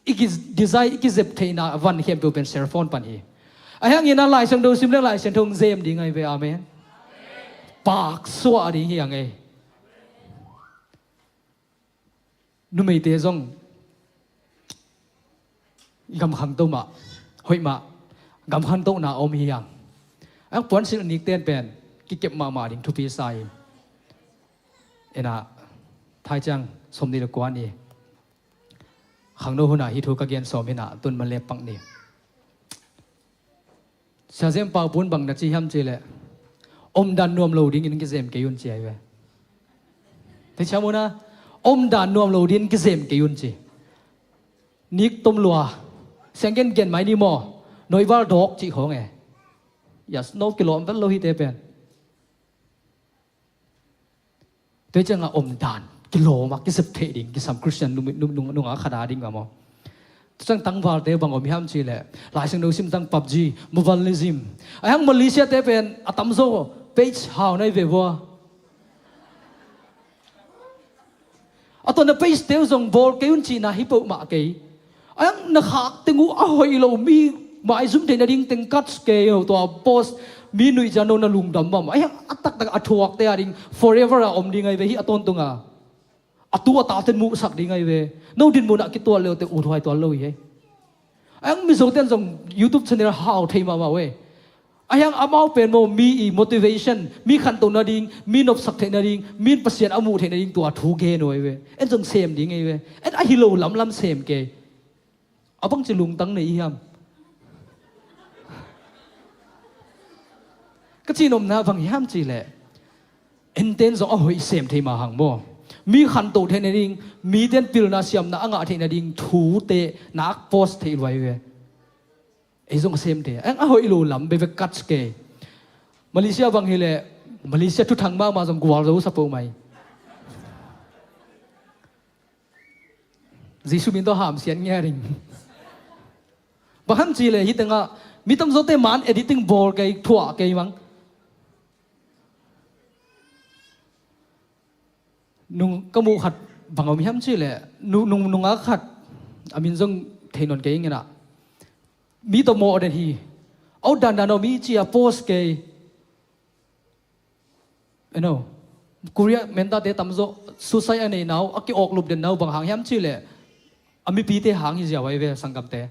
I ki design, i kizep theihna van khempeuh pen cellphone pan hi. A hiang ina Laisiangtho sim le Laisiangtho zem ding ai ve. Amen. Paksuah ding hi ang ei. Numeite zong gam khangto mah, hoih mah, gam khangtohna om hi ang. Ang puansilh nikten pen kikep mahmah ding thupi sa hi. Ena, thai ciang sawmnih le kua ni. Khangno huna hi thu ka gen sawm hina, tun man le pang ni. Sia Zem Pau Pun bang na ci hiam cileh, omdan nuam lo dingin kizem kei un ci ai ve. Te ciam una, omdan nuam lo dingin kizem kei un ci. Nik tom lua. Siang gen gen mai ni maw. Noival dawk cih khawng e. Yes, no kilawm vet lo hi te pen. Tua cianga omdan kilawm a kizep theih ding kisam Christian nung, nung, nung, nunga khada ding a maw. Tua ciang tangvalte bang om hiam cileh, Laisiangtho sim tang PUBG, Mobile Legend. A hang Malaysia te pen a tamzaw page hau nai ve vua. A tawh na page teu zong bawl kei un cihna hi peuhmah kei. Ang na khak teng uh a hoih lo mi maizum theih nading teng kat kei ho tua post mi nuih cian no na lungdam mah mah. Ang a taktak a thuakte a ding forever a om ding ai ve hi a tawntunga. A tu a taten muhsak ding ai ve. No dinmunah kitual leute uthuai tual lo hi hei. Ang mizoten zong YouTube channel hau thei mahmah uh e. A hiang amau pen maw mi i motivation, mi khantoh nading, mi nopsak theih nading, mi in Pasian a muh theih nading tua thu gen uh ai ve. En zong sem ding ai ve. En ahi lo lamlam sem kei. A bangci lungtang nei i hiam? Ka cinomna bang hiam cileh. Enten zong a hoih sem thei mah hang maw. Mi khantoh theih nading, miten pilna siamna a ngah theih nading thute nak post theih luai ve. Ei zong a sem thei. Ang a hoih lo lam bebe kats kei. Malaysia bang hileh, Malaysia thuthang mahmah zong gual zo sa peuh mai. Jesu min tawh hamsiat ngia ding. Bang hang cileh hi tengah mi tamzote man editing bawl kei thuah kei mang. Nung ka muh khat bang om hiam cileh nung, nung, nunga khat a min zong thei nawn kei ngenah. Mi tawh mawh den hi. Au dandan aw mi cia post kei. Eno, Korea mentate tamzaw suicide a nei nau, a ki-awk lup den nau bang hang hiam cileh a mipite hang hi ziau ai ve sanggamte.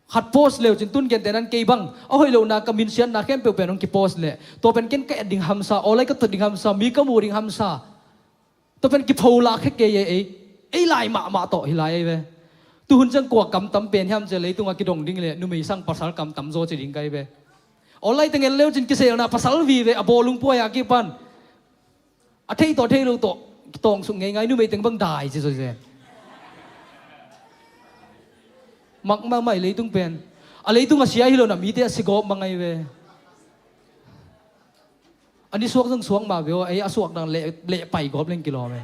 Khat post leu cin tun gente nan kei bang a hoih lohna ka minsiatna khempeuh pen hong kipost leh tua pen ken ka et ding hamsa, awlai ka tot ding hamsa, mi ka mu ding hamsa. Tua pen kipho lak khe kei ei, ei lai mahmah tawh hi lai ei ve. Tuhun ciang kua kamtam pen hiam cia leitunga kidong ding le numei sang pasal kamtam zaw ci ding kai ve. Awlai teng en leu cin kiselna pasal vive a bawlung puai a kipan. A thei tawh thei lo tawh kitawng suk ngeingai numei teng bang dai ci zaw zen. Mak mahmah i leitung pen. A leitung a sia hi lo na mite a si gawp mangai ve. A ni suak zong suak mah ve aw, ei a suak dang leh, leh pai gawp leng kilawm e.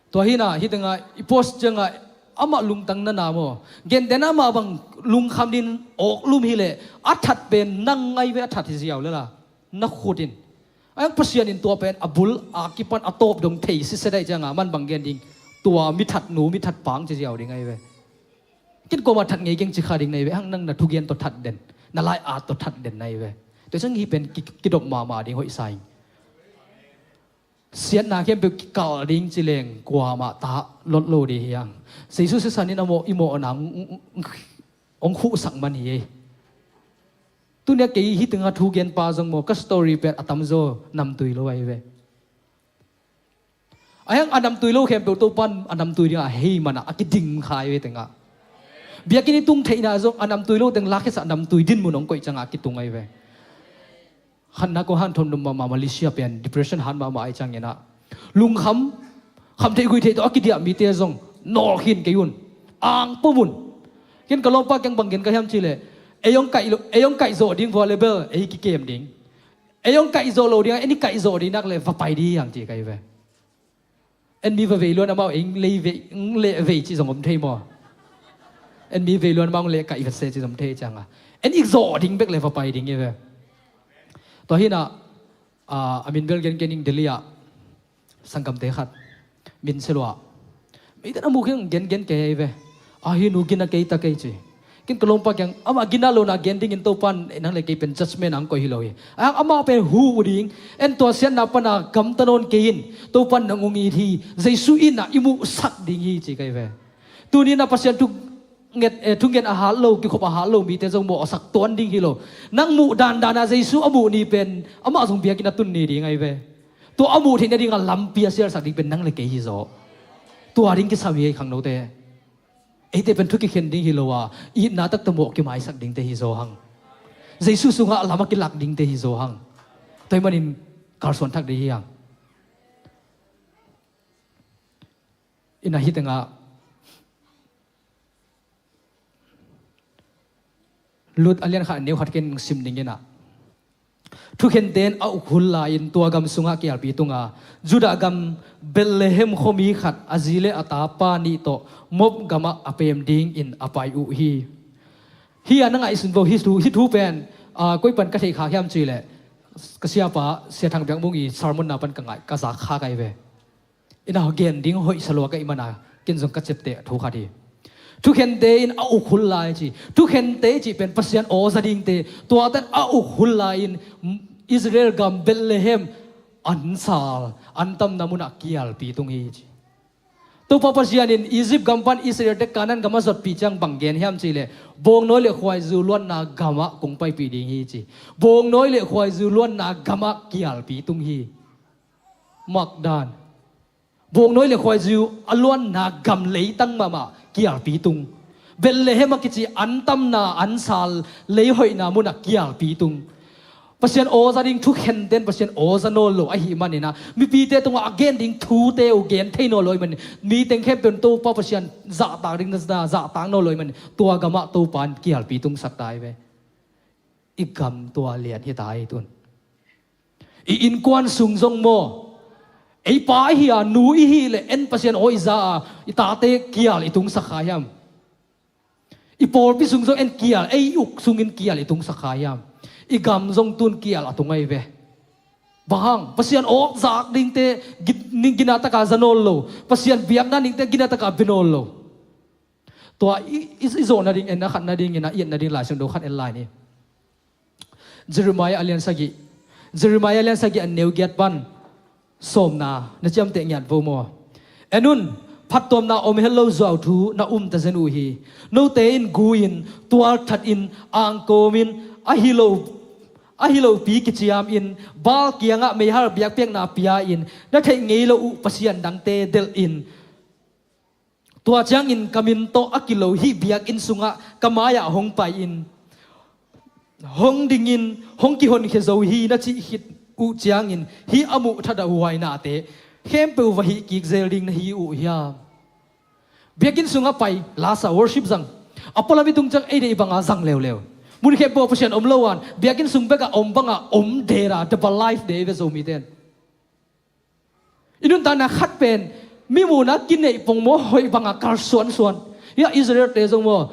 Tua hi na, hi tengah, i post ciangah, amah lungtang na na maw. Genten amah bang lungkham din awk lum hi leh, a that pen nang ngai ve a that hi ziau lela. Na khut in. Ayang Pasian in tua pen a bul a kipan a tawp dong thei sisadaih ciangah, man bang gen ding. Tua mi that nu, mi that pang ci ziau ding ngai ve. Ken kuamah that ngei keng ci kha ding nai ve, hang nang na thugen tawh that den, na lai-at tawh that den nai ve. Tua ciang hi pen ki, kidop mahmah ding hoih sa ing. Siatna khempeuh kikal ding ci leng kuamah ta lot lo ding hi ang. Jesu sisan in a mawh, i mawhna hong, hong, hong khuhsak man hi ei. Tunia kei hi tengah thugen pa zong maw, ka story pen a tamzaw namtui lo ai ve. Ayang a namtui lo khempeuh Topan a namtui dingah hei manah a kiding khai ve tengah. Biakinn i tung theihna zong a namtui lo teng lakkhiasa namtui dinmun hong koih ciangah kitung ahi ve. Khatna kong hanthawn mahmah Malaysia pen depression hat mahmah ahih ciangin ah lungkham, khamtheih guihtheih tawh a kidiah mite zong nawlkhin kei un, angpom un. Ken ka lawmpa kiang bang gen ka hiam cihleh, ei hong kaih lo, ei hong kaih zawh ding, volleyball ei kikem ding. Ei hong kaih zawh lo ding, en i kaih zawh ding nak leh va pai ding hiam ci ka hi ve. En mi va vei luan amau ei leh vei, leh vei cih zong om thei maw? En mi vei luan amau leh kaih vet se cih zong om thei ciangah en i zawh ding bek leh va pai ding hi ve. Tua hi nah, a, a min bel gen kei ning, Delhi ah sanggamte khat min se lua. Meite na muh kei hong gen gen kei hi ve. A, hih nu gina kei ta kei ci. Ken ka lawmpa kiang amah gina lo na gen dingin Topan nang leh kei pen judgment ang koih hi lo hi. Ang amah pen hu uh ding, en tua siatna pana gamta nawn kei in, Topan nang hong it hi, Jesu itna i muhsak ding hi ci ka hi ve. Tuni na Pasian thu nget, eh, thunget a hat lo, kikhop a hat lo mite zong mawhsak tuan ding hi lo. Nang muh dandan a Jesu a muh ni pen amah zong biakinn a tun ni ding ahi ve. Tua a muh theih nading a lampi a sialsak ding pen nang leh kei hi zaw. Tua ding kisam hi ei khangnote. Eite pen thu kikhen ding hi lo a, itna taktak mawh kimaisak dingte hi zaw hang. Jesu sungah lam a kilak dingte hi zaw hang. Tua ahih manin kalsuan thak ding hi hang. Ina hi tengah Lut a lian khat a neu khat ken sim ning ina. Thukhente in a uk hul lai-in tua gam sungah kialpi tung a, Judah gam Bethlehem khuami khat a zi le a tapa nih tawh Moab gamah a pem dingin a pai uh hi. Hi a na ngaihsun vo, hi thu, hi thu pen, a, koi pan ka theih khak hiam cihleh ka siapa Sia Thang Biak Mung i sermon na pan ka ngaih, ka zak khak ahi ve. Ina gen ding hoih sa lua ka hih mana ken zong ka ciapteh thu khat hi. Thukhente in a uk hul lai ci. Thukhente cih pen Pasian aw za dingte, tuate in a uk hul lai-in Israel gam Bethlehem an sal, an tamna munah kialpi tung hi ci. Topa Pasian in Egypt gam pan Israelte Canaan gam a zotpih ciang bang gen hiam cihleh, bawngnawi le khuaizu luanna gamah kong paipih ding hi ci. Bawngnawi le khuaizu luanna gamah kialpi tung hi. Makdan. Bawngnawi le khuaizu a luanna gam leitang mahmah kialpi tung. Bethlehem a kici an tamna, an sal, lei hoihna munah kialpi tung. Pasian aw za ding thukhente in Pasian aw za nawn lo ahih manin ah, mipite tungah a gen ding thute uh gen thei nawn lo ahih manin, mi teng khempeuh in Topa Pasian zahtak ding na zahtak nawn lo ahih manin, tua gamah Topa in kialpi tungsak ta hi ve. I gam tua lian hi ta hi tun. I innkuan sung zong maw, ei pa i hi a, nu i hih leh en Pasian aw i za a, i tate kial i tungsak kha hiam? I pawlpi sung zong en kial, ei uk sungin kial i tungsak kha hiam? I gam zong tun kial a tung ahi ve. Bang hang, Pasian aw zak dingte gi-, ning ginataka za nawn lo, Pasian biakna ningte ginataka bia nawn lo. Tua i, i, i zawh nading, en a khat nadingin a, i et nading Lai Siangtho khat en lai ni. Jeremiah a lian sagih, Jeremiah a lian sagih a neu giat pan sawmna na ciamteh ngiat vo maw? En un, phattuamna om het lo zuau thu na um ta zen uh hi. Note in gu-in, tualthat in, angkawmin, a hi lo, a hi lopi kiciamin, Baal kiangah meihal biakpiakna pia-in, na theih ngei lo uh pasian dangte delhin, tua ciangin ka min tawh a kilo hih biakinn sungah ka mai-ah hong pai-in, hong dingin, hong kihonkhia zo hi na cih khit uh ciangin, hih a muh thadah huainate khempeuh va hih kik zel ding na hi uh hiam? Biakinn sungah pai, lasa worship zang, a pualam i tung ciang ei deih banga zang leuleu. Mun khempeuh ah Pasian om lo-in, biakinn sung bekah om banga om dera, double life de ve Zomite in. I nuntakna khat pen mi muhna kineih pongmaw hoih banga kalsuansuan. Hia Israelte zong maw,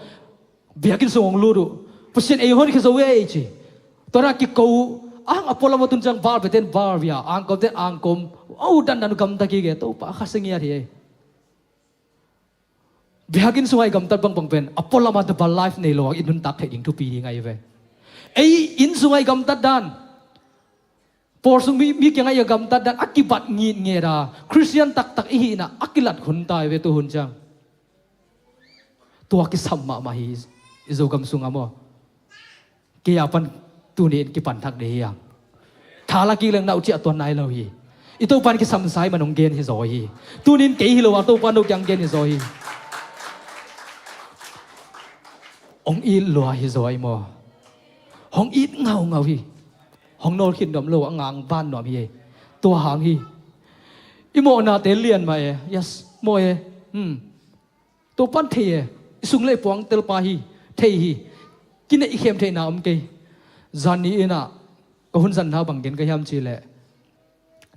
biakinn sung hong lut uh, Pasian ei honkhia zo ei ci. Tua na kiko uh, ang a pualam a tun ciang Baal biate in Baal bia, angkawmte in angkawm, au dandan uh gamta kik e, Topa a khasia ngiat hi ei. Biakinn sungah i gamtat bangbang pen a pualam a double life nei lo a i nuntak theih ding thupi ding ahi ve. Ei inn sungah i gamtat dan, pawl sung mi, mi kiangah i gamtat dan a kibat ngitnget a, Khristian taktak i hihna a kilat hun ta hi ve tu hun ciang. Tua kisam mahmah hi i Zogam sungah maw. Kei a pan tuni in kipan thak ding hi hang. Tha la kik leng na uh ciah tuan nai lo hi. I Topa in kisam sa ahih man hong gen hi zaw hi. Tuni in kei hi lo a Topa in no kiang gen hi zaw hi. Hong it lua hi zaw ei maw? Hong it ngaungau hi. Hong nawl khit nuam lo a, ngang van nuam hi ei. Tua hang hi. I mawhnate lian mah e. Yes, maw e. Hmm. Topa'n thei e. I sung le i puang telpa hi. Thei hi. Kineih khem theihna om kei. Zan ni in ah ka hun zan na bang gen ka hiam cih leh,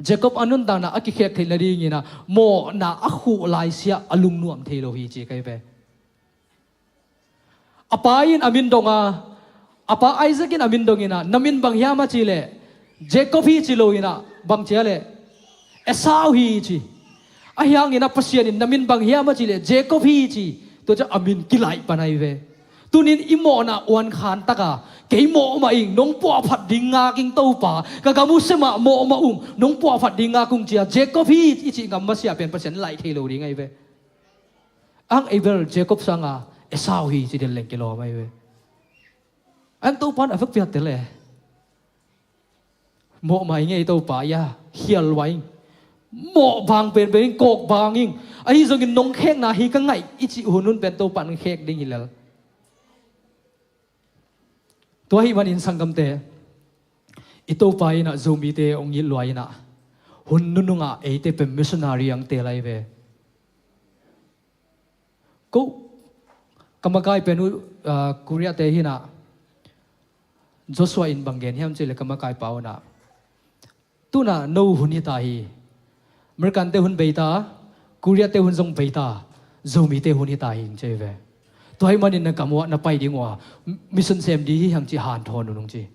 Jacob a nuntakna a kikhek theih nadingin ah mawhna a khuh laisiah a lungnuam thei lo hi ci ka hi ve. A pa in a min dong a, a pa Isaac in a min dong in ah, na min bang hiam a cih leh Jacob hi ci lo in ah, bang ci a leh Esau hi ci. Ahi hangin ah Pasian in na min bang hiam a cih leh Jacob hi ci. Tua ciang a min kilaih pan ahi ve. Tuni in i mawhna uankhan tak a, kei mawh mah ing, nong puahphat ding ngak ing Topa, ka gam uh sem ah mawh mah ung, nong puahphat ding ngak ung ci a Jacob hi i cih ngam masiah pen Pasian laih thei lo ding ahi ve. Ang ei bel Jacob sang a Esau hi ci den leng kilawm ahi ve. Ang Topa'n a vekpi a tel e. Mawh mah ing ei Topa, ia, khial lua ing. Mawh bang penpen ing, kawk bang ing. Ahi zongin nong khekna hi ka ngaih i cih hun hun pen Topa'n khek ding hi lel. Tua ahih manin sanggamte, i Topa in ah Zomite hong it lua in ah, hun nunung ah eite pen missionary ang teel ahi ve. Ko, ka makai pen uh, ah, Korea te hi in ah, Joshua in bang gen hiam cih leh ka makai pa un ah, tu in ah no hun hi ta hi. American te hun bei ta, Korea te hun zong bei ta, Zomite hun hi ta hi, hong ci ve. Tua ahih manin na gam uh ah na pai ding uh a, mission sem ding hi hang ci hanthawn un, hong ci.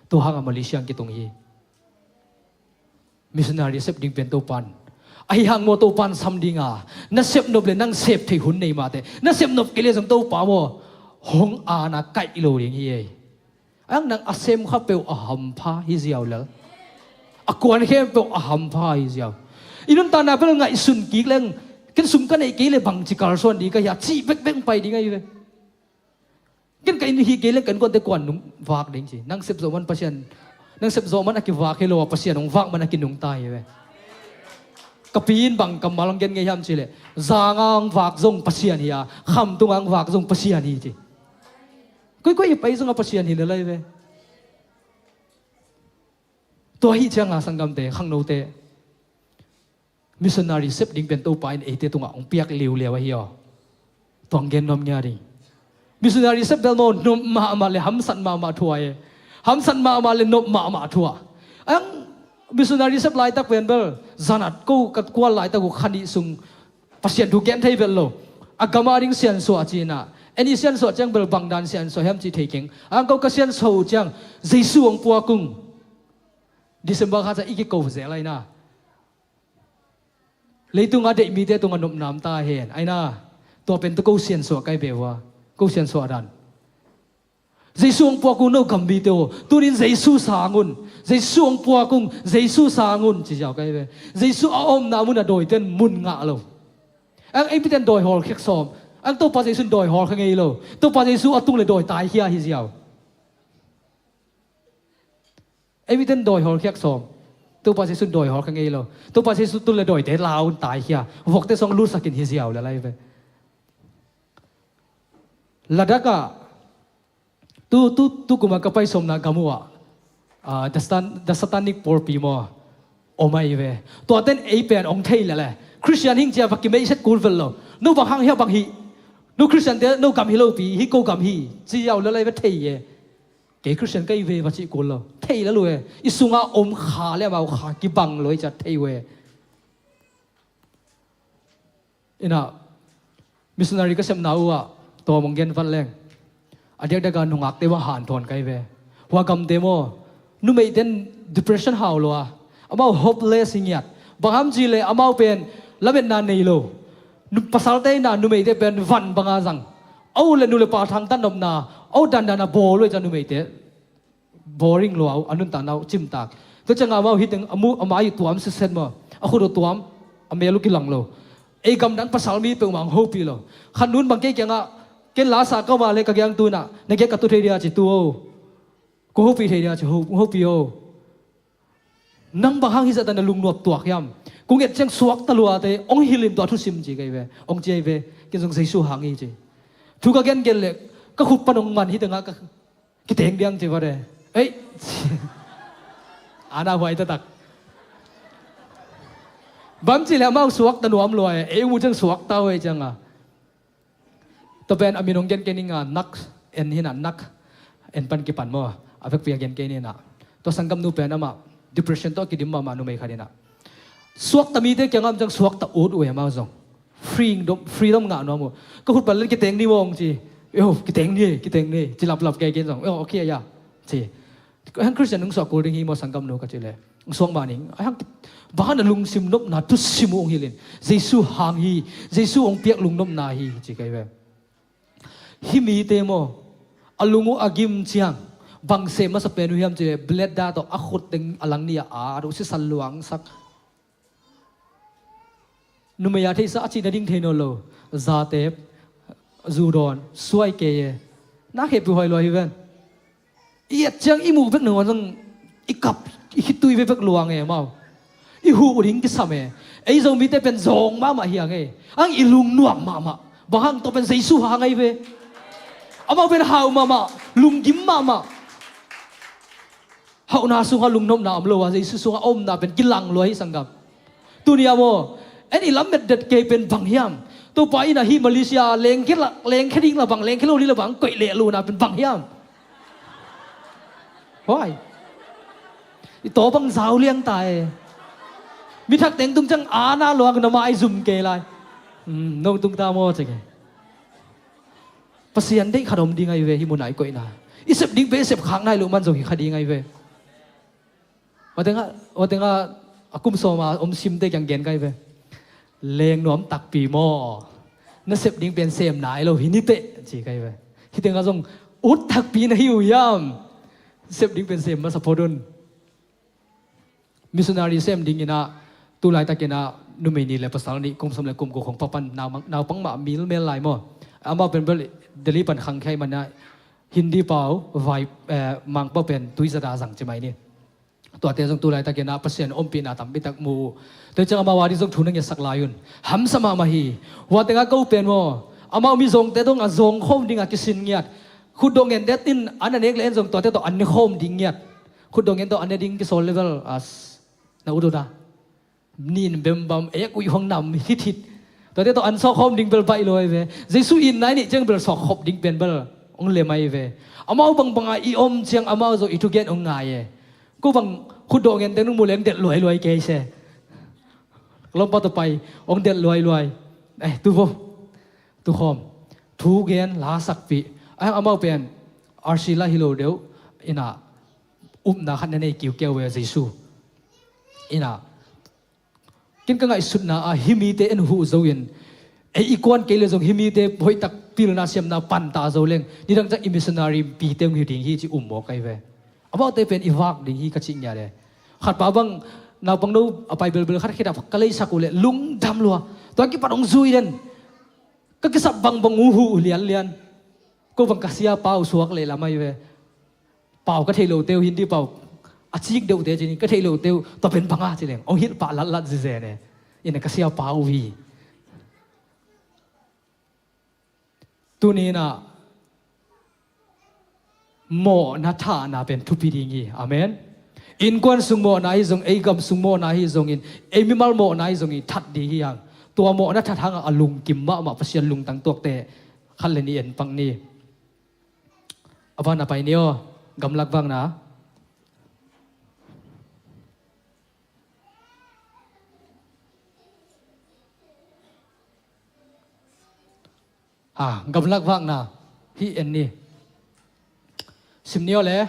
Tua hang a Malaysia hong kitung hi. Missionary sep ding pen Topa'n, ahi hang maw, Topa'n sam ding a, na sep nop leh nang sep theih hun nei mah teh, na sep nop kei leh zong Topa maw, hong an a kaih lo ding hi ei. Ang nang a sem kha peuh a hampha hi ziau lel. A kuan khempeuh a hampha hi ziau. I nuntakna bel ngaihsun kik leng, ken sum ka neih kei leh bangci kalsuan ding ka hia cih bekbek pai ding ahi ve. Ken ka inn hih kei leng ka innkuante kuan nung vak ding ci. Nang sep zawh man Pasian, nang sep zawh man a kivak hi lo a, Pasian hong vak man a kinungta hi ve. Ka pi in bang kammal hong gen ngei hiam cih leh, zang ah hong vak zong Pasian hi a, khamtung ah hong vak zong Pasian hi ci. Koikoi i pai zong a Pasian hi lel ahi ve. Tua ahih ciang a sanggamte, khangnote, missionary sep ding pen Topa in eite tungah hong piak liuliau ahi aw. Tua hong gen nuam ngia ding. Missionary sep bel maw, nop mahmah leh hamsat mahmah thu ahi. Hamsat mahmah leh nop mahmah thu ah. Ang missionary sep laitak pen bel, zanat ko ka kual laitak uh kha nih sung Pasian thu gen thei vet lo. A gam a ding siansuah ci in ah. Ei i siansuah ciang bel bangdan siansuah hiam cih thei keng. Ang ko ka siansuah uh ciang Jesu hong puak ung. December kha ciang i kiko zel ahi na. Leitung a deih mite tungah nopna om ta hen. Ahi na, tua pen tawh ko siansuah ka hi ve ua. Ko siansuah dan. Jesu hong puak ung, no gam mite aw. Tuni in Jesu sang un. Jesu hong puak ung, Jesu sang un ci ziau ka hi ve. Jesu a omna mun a dawite'n mun ngah lo. Ang ei mite'n dawi hawlkhiat sawm. Ang Topa Jesu in dawi hawlkhia ngei lo. Topa Jesu a tung leh dawi taikhia hi ziau. Ei mite'n dawi hawlkhiat sawm. Topa Jesu in dawi hawlkhia ngei lo. Topa Jesu tun leh dawite lau un taikhia. Vokte sung lutsak in hi ziau lel ahi ve. Ladakh ah, tu, tu, tu kum a ka pai sawmna gam uh ah, ah, the Satan-, the Satanic Pawl pi maw, om ahi ve. Tuate'n ei pen hong thei lel e. Christian hi ing ci a va kimeihset kul vet lo. No bang hang hia bang hi. No Christiante, no gam hi lopi, hih ko gam hi ci ziau lel ahi ve, thei e. Kei Christian ka hi ve va cih kul lo. Thei lel uh e. I sungah om kha leh amau kha kibang lo hi ci a thei uh e. In ah, missionary ka sepna uh ah, tua mong gen vat leng, a diakdiak a nungakte bang hanthawn ka hi ve. Hua gamte maw, numeite'n depression hau lo a, amau hopeless hi ngiat. Bang hang hiam cih leh amau pen lametna nei lo. Nu-, pasalte in ah numeite pen van bang a zang. A u leh nu leh pa thangtat nopna, a u dandan a bawl uh hi ci a numeite. Boring lua uh, a nuntakna uh cimtak. Tua ciang amau hih teng a mu, a mai uh tuam sitset maw. A khut uh tuam, a mel uh kilang lo. Ei gamdang pasal mi peuhmah hong hopih lo. Khat nu'n bang kei kiangah, ken la sa ka om a leh ka gen, tu in ah na gen ka tu thei dia ci, tu o. Kong hopih thei dia ci, ho-, hopih o. Nang bang hang hih zah dan a lungnuam tuak hiam? Kong et ciang suakta luate hong hilh in tua thusim ci ka hi ve. Hong ci ahi ve. Ken zong Jesu hang hi ci. Thu ka gengen leh, Ka khut pan hong man hi tengah ka kiteng diang ci va de. Ei, ana huai taktak. Bang ci leh amau suakta nuam lua e, ei mu ciang suakta huai cianga. Tua pen a min hong gen kei ning a, nak en hi na, nak en pan kipan maw. A vekpi a gen kei ning a. Tua sanggamnu pen amah depression tawh a kidim mahmah numei khat hi na. Suakta mite kiangah om ciang suakta ut uh e amau zong. Freedom, freedom ngah nuam uh. Ka khut pan len kiteng ni mawng ci. Yo, kiteng ni, kiteng ni. Ci laplap kei gen zong. Yo, okay ya. Ci. Hang Christian nung suak kul ding hi maw sanggamnu ka ci leh. Suak mah ning. Ai hang, bang hang na lungsim nopna thusim uh hong hilh in. Jesu hang hi, Jesu hong piak lungnopna hi, ci kei ve. Hih mite maw, a lung uh a gim ciang, bang sem masa pen uh hiam ci leh, blade tawh a khut teng a lang nih a, a duh sisan luangsak. Numei a theihsa a cih nading thei nawn lo. Zatep, zu dawn, suai kei e. Na khehpih huai lua hi ven. I et ciang i muh vek nangawn zong i kap, i khitui vekvek luang e amau. I huh uh ding kisam e. Ei Zomite pen zawng mahmah hiang e. Ang i lungnuam mahmah. Bang hang tua pen Jesu hang ahi ve. Amau pen hau mahmah, lunggim mahmah. Hauhna sungah lungnopna om lo a, Jesu sungah a omna pen kilang lua hi sanggam. Tuni a maw, en i lamet det kei pen bang hiam? Topa in a hih Malaysia lengkhe la, lengkhe ding la bang, lengkhe lo ding la bang, koih leh luna pen bang hiam? Huai. I taw bang zau liang ta e. Mi thak teng tung ciang ana luang na mah i zum kei lai. Hmm, nong tung ta maw ci kei. Pasian deih khat om ding ahi ve, hih munah i koihna. I sep ding pen i sep khak nai loh man zong hi kha ding ahi ve. Watengah, watengah a kum sawma om simte kiang gen kai ve. Leng nuam takpi maw. Na sep ding pen sem nai lo hi niteh ci kai ve. Hih tengah zong ut takpi na hi uh hiam. Sep ding pen sem masa phot un. Missionary sem dinginah tulaitakinah numei nih le pasal nih kum sawm le kum guk hong papan naupang mah milmel lai maw. Amau pen bel Delhi pan khangkhia ih manah Hindi pau vai, eh, Mangpau pen tuizada zang ci mai ni. Tuate zong tulaitakinah Pasian ompihna tampitak mu uh. Tua ciang amau a ding zong thu na ngetsak lai un. Hamsa mahmah hi. Huatengah ko pen maw, amau mizawngte dong a zawngkhawm dingah kisin ngiat. Khutdawh ngendet in an a nek le en zong tuate tawh an ne khawm ding ngiat. Khutdawh ngen tawh an ne ding kisawl level a na ut uh ta. Nin bembam ek uih hong nam hithit. Tuate tawh an sawkkhawm ding bel baih lo ahi ve. Jesu itna i neih ciang bel sawkkhop ding pen bel hong lem ahi ve. Amau bangbanga i om ciang amau zawh i thugen hong ngai e. Ko bang khutdawh ngen teng nung mu leng delh luailuai kei se. Lawmpa tawh pai hong delh luailuai. Eh, tu vo. Tu khawm. Thugen lasakpih. Ai hang amau pen R C la hi lo deuh. Inah upna khat na nei kiukiau ve Jesu. Inah ken ka ngaihsutna ah hih mite en huh zo in ei i kuan kei le zong hih mite hoihtak pilna siamna panta zo leng nidang ciang i missionary pite hong hi ding hi ci um mawk ahi ve. Amaute pen i vak ding hi ka cih ngiat e. Khatpa bang naupangno a pai belbel khat khitah ka leisak uh leh lungdam lua. Tua kipat hong zui den. Ka kisap bangbang uh huh lianlian. Ko bang ka sia pau suak leh lam ahi ve. Pau ka theih lote uh Hindi pau a cik deuhte cin ka theih lote uh tua pen banga ci leng hong hilh pah latlat zizen e. Ina ka sia pau uh hi. Tuni inah mawhna thahna pen thupi ding hi. Amen. Innkuan sung mawhna hi zong, ei gam sung mawhna hi zongin, ei mimal mawhna hi zongin that ding hi hang. Tua mawhna that hangah a lungkim mahmah Pasian lungtang tuakte khat le nih en pak ni. A van a pai ni aw, gamlak vakna. Ha, gamlak vakna hih en ni. Sim ni aw le.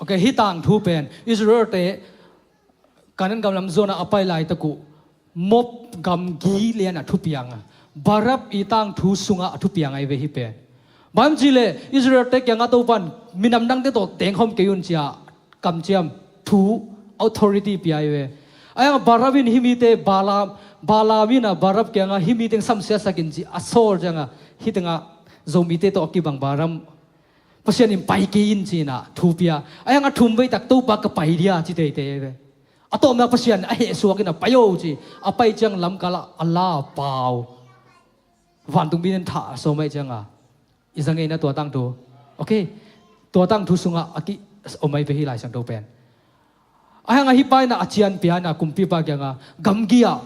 Ok, hih tangthu pen Israel-te Kanaan gam lam zuanah a pai laitak uh Moab gam Gilead ah thupiang a, Barab i tangthu sungah a thupiang ahi ve hih pen. Bang hang hiam cih leh Israel-te kiangah Topan minam dangte tawh tengkhawm kei un ci-a kamciam thu, authority pia hi ve. Ahi hangah Barak in hih mite, Balaam, Balaam in ah Barak kiangah hih mite samsiatsak in ci a sawl ciangah hih tengah Zomite tawh a kibang Balaam Pasian in pai kei in ci-in ah thu pia. Ahi hangah thumvei tak Topa ka pai dia ci teitei hi ve. A tawpna Pasian a hehsuak in ah pai o ci. A pai ciang lamkalah a la a pau. Vantung mi in thah a sawm ahih ciangah i za ngei na tua tangthu. Okay. Tua tangthu sungah a ki om ahi ve hih Lai Siangtho pen. Ahi hangah hih pa in ah a cian pia in ah kumpipa kiangah gamgi-ah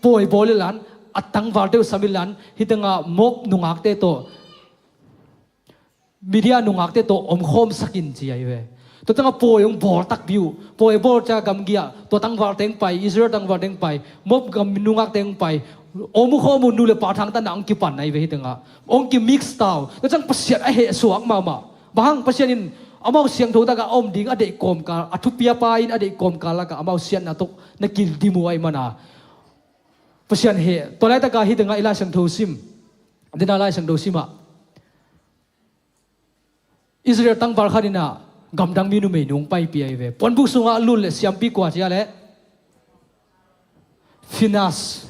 pawi bawl inla, a tangvalte uh sam inla, hih tengah Moab nungakte tawh, Midian nungakte tawh omkhawmsak in ci ahi ve. Tua tangah pawi hong bawl takpi uh. Pawi bawl ciang gamgi-ah tua tangvalte hong pai, Israel tangvalte hong pai, Moab gam nungakte hong pai. Om uh khawm uh, nu le pa thangtatna hong kipan ahi ve hih tengah. Hong kimix ta uh. Tua ciang Pasian a hehsuak mahmah. Bang hang Pasian in amau siangtho takah a om ding a deih kawmkal, a thupiapa in a deih kawmkal lakah amau siatna tawh na kidim uh ahih mana Pasian heh. Tua laitakah hih tengah i Lai Siangtho sim. Dena Lai Siangtho simah Israel tangval khat in ah gamdang mi numei nu hong paipih ahi ve. Puanbuk sungah a lut leh siampi kua ci a leh Fineas.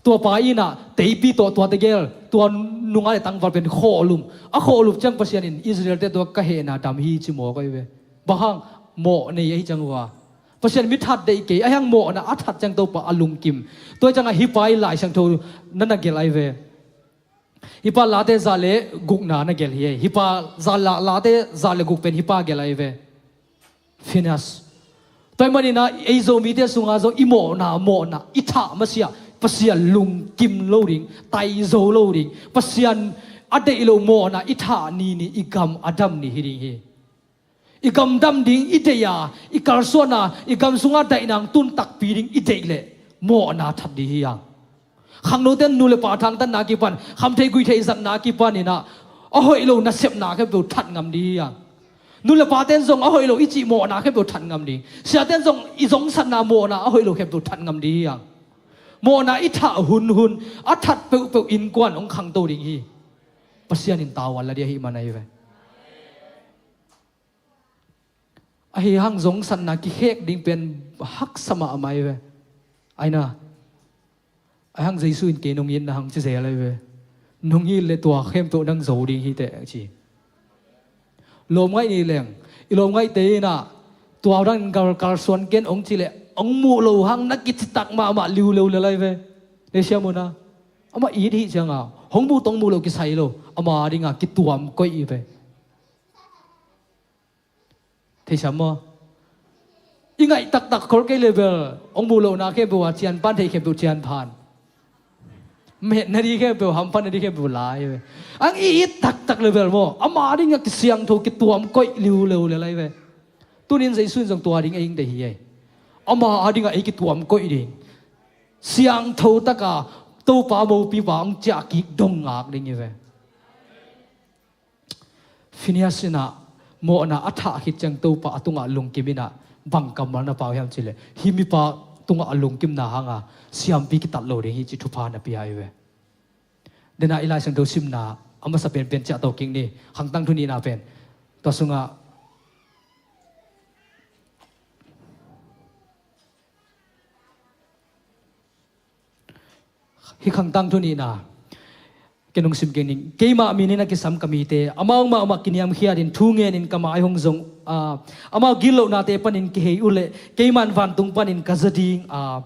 Tua pa in ah teipi tawh tua tegel, tua nungak le tangval pen khawlum. A khawlum ciang Pasian in Israel-te tua ka hehna dam hi ci mawk ahi ve. Bang hang, mawh nei ahi ciang uh a. Pasian mi that deih kei, ahi hang mawhna a that ciang Topa a lungkim. Tua ciangah hih pa i Lai Siangtho na na gelh ahi ve. Hih pa Late za le gukna na gelh hi. Hih pa za la, Late za le guk pen hih pa gelh ahi ve. Fineas. Tua ahih manin ah ei Zomite sungah zong i mawhna, mawhna i thah masiah Pasian lungkim lo ding, tai zo lo ding. Pasian a deih lo mawhna i thah ni ni i gam a dam ni hi ding hi. I gam dam ding i deih a, i kalsuanna, i gam sungah daihna hong tun takpi ding i deih leh mawhna that ding hi a. Khangnote in nu le pa thangtatna kipan, khamtheih guihtheih zatna kipan in ah a hoih lo nasepna khempeuh that ngam ding hi a. Nu le pate in zong a hoih lo i cih mawhna khempeuh that ngam ding. Siate in zong i zongsatna mawhna a hoih lo khempeuh that ngam ding hi a. Mawhna i thah hunhun, a that peuhpeuh innkuan hong khangto ding hi. Pasian in tavuan la ding ahih man ahi ve. Ahi hang zongsatna kikhek ding pen haksa mahmah ahi ve. Aina. Ahi hang Jesu in kei nong it na hang ci zel ahi ve. Nong it leh tua khempeuh nang zo ding hi teh ci. Lawmngaih ni leng. I lawmngaihte in ah tua dang in gal kalsuan ken hong ci leh hong muh loh hang na kicitak mahmah liuleu lel ahi ve. Nei siam uh na. Amah it hih ciangah hong muh tawh hong muh loh kisai lo. Ama dingah kituam koih hi ve. Thei siam maw? I ngaih taktak khol kei leh bel hong muh lohna khempeuh a cianpan, theih khempeuh cianpan. Metna ding khempeuh, hamphatna ding khempeuh lai ve. Ang i it taktak leh bel maw, ama dingah kisiangtho, kituam koih liuleu lel ahi ve. Tunin Jesu in zong tua ding ei hong deih hi ei. Ama a dingah ei kituam koih ding. Siangtho taka Topa mopipa hong ciah kik dong ngak ding hi ve. Fineas in ah mawhna a thah khit ciang Topa a tungah lungkim in ah bang kammal na pau hiam cih leh, hih mipa tungah a lungkimna hanga siampi kitat lo ding hi cih thupha na pia ahi ve. Dena i Lai Siangtho simna a masa penpen ciah to kik ni. Khangtang thu nihna pen tua sungah Hih Khangtang thu nihna, ken hong sim kei ning. Keimah min in a kisam ka mite, amau mahmah kiniamkhiatin thu ngenin ka mai hong zong a, amau gitlohnate panin kihei uhleh keiman vantung panin ka za ding a,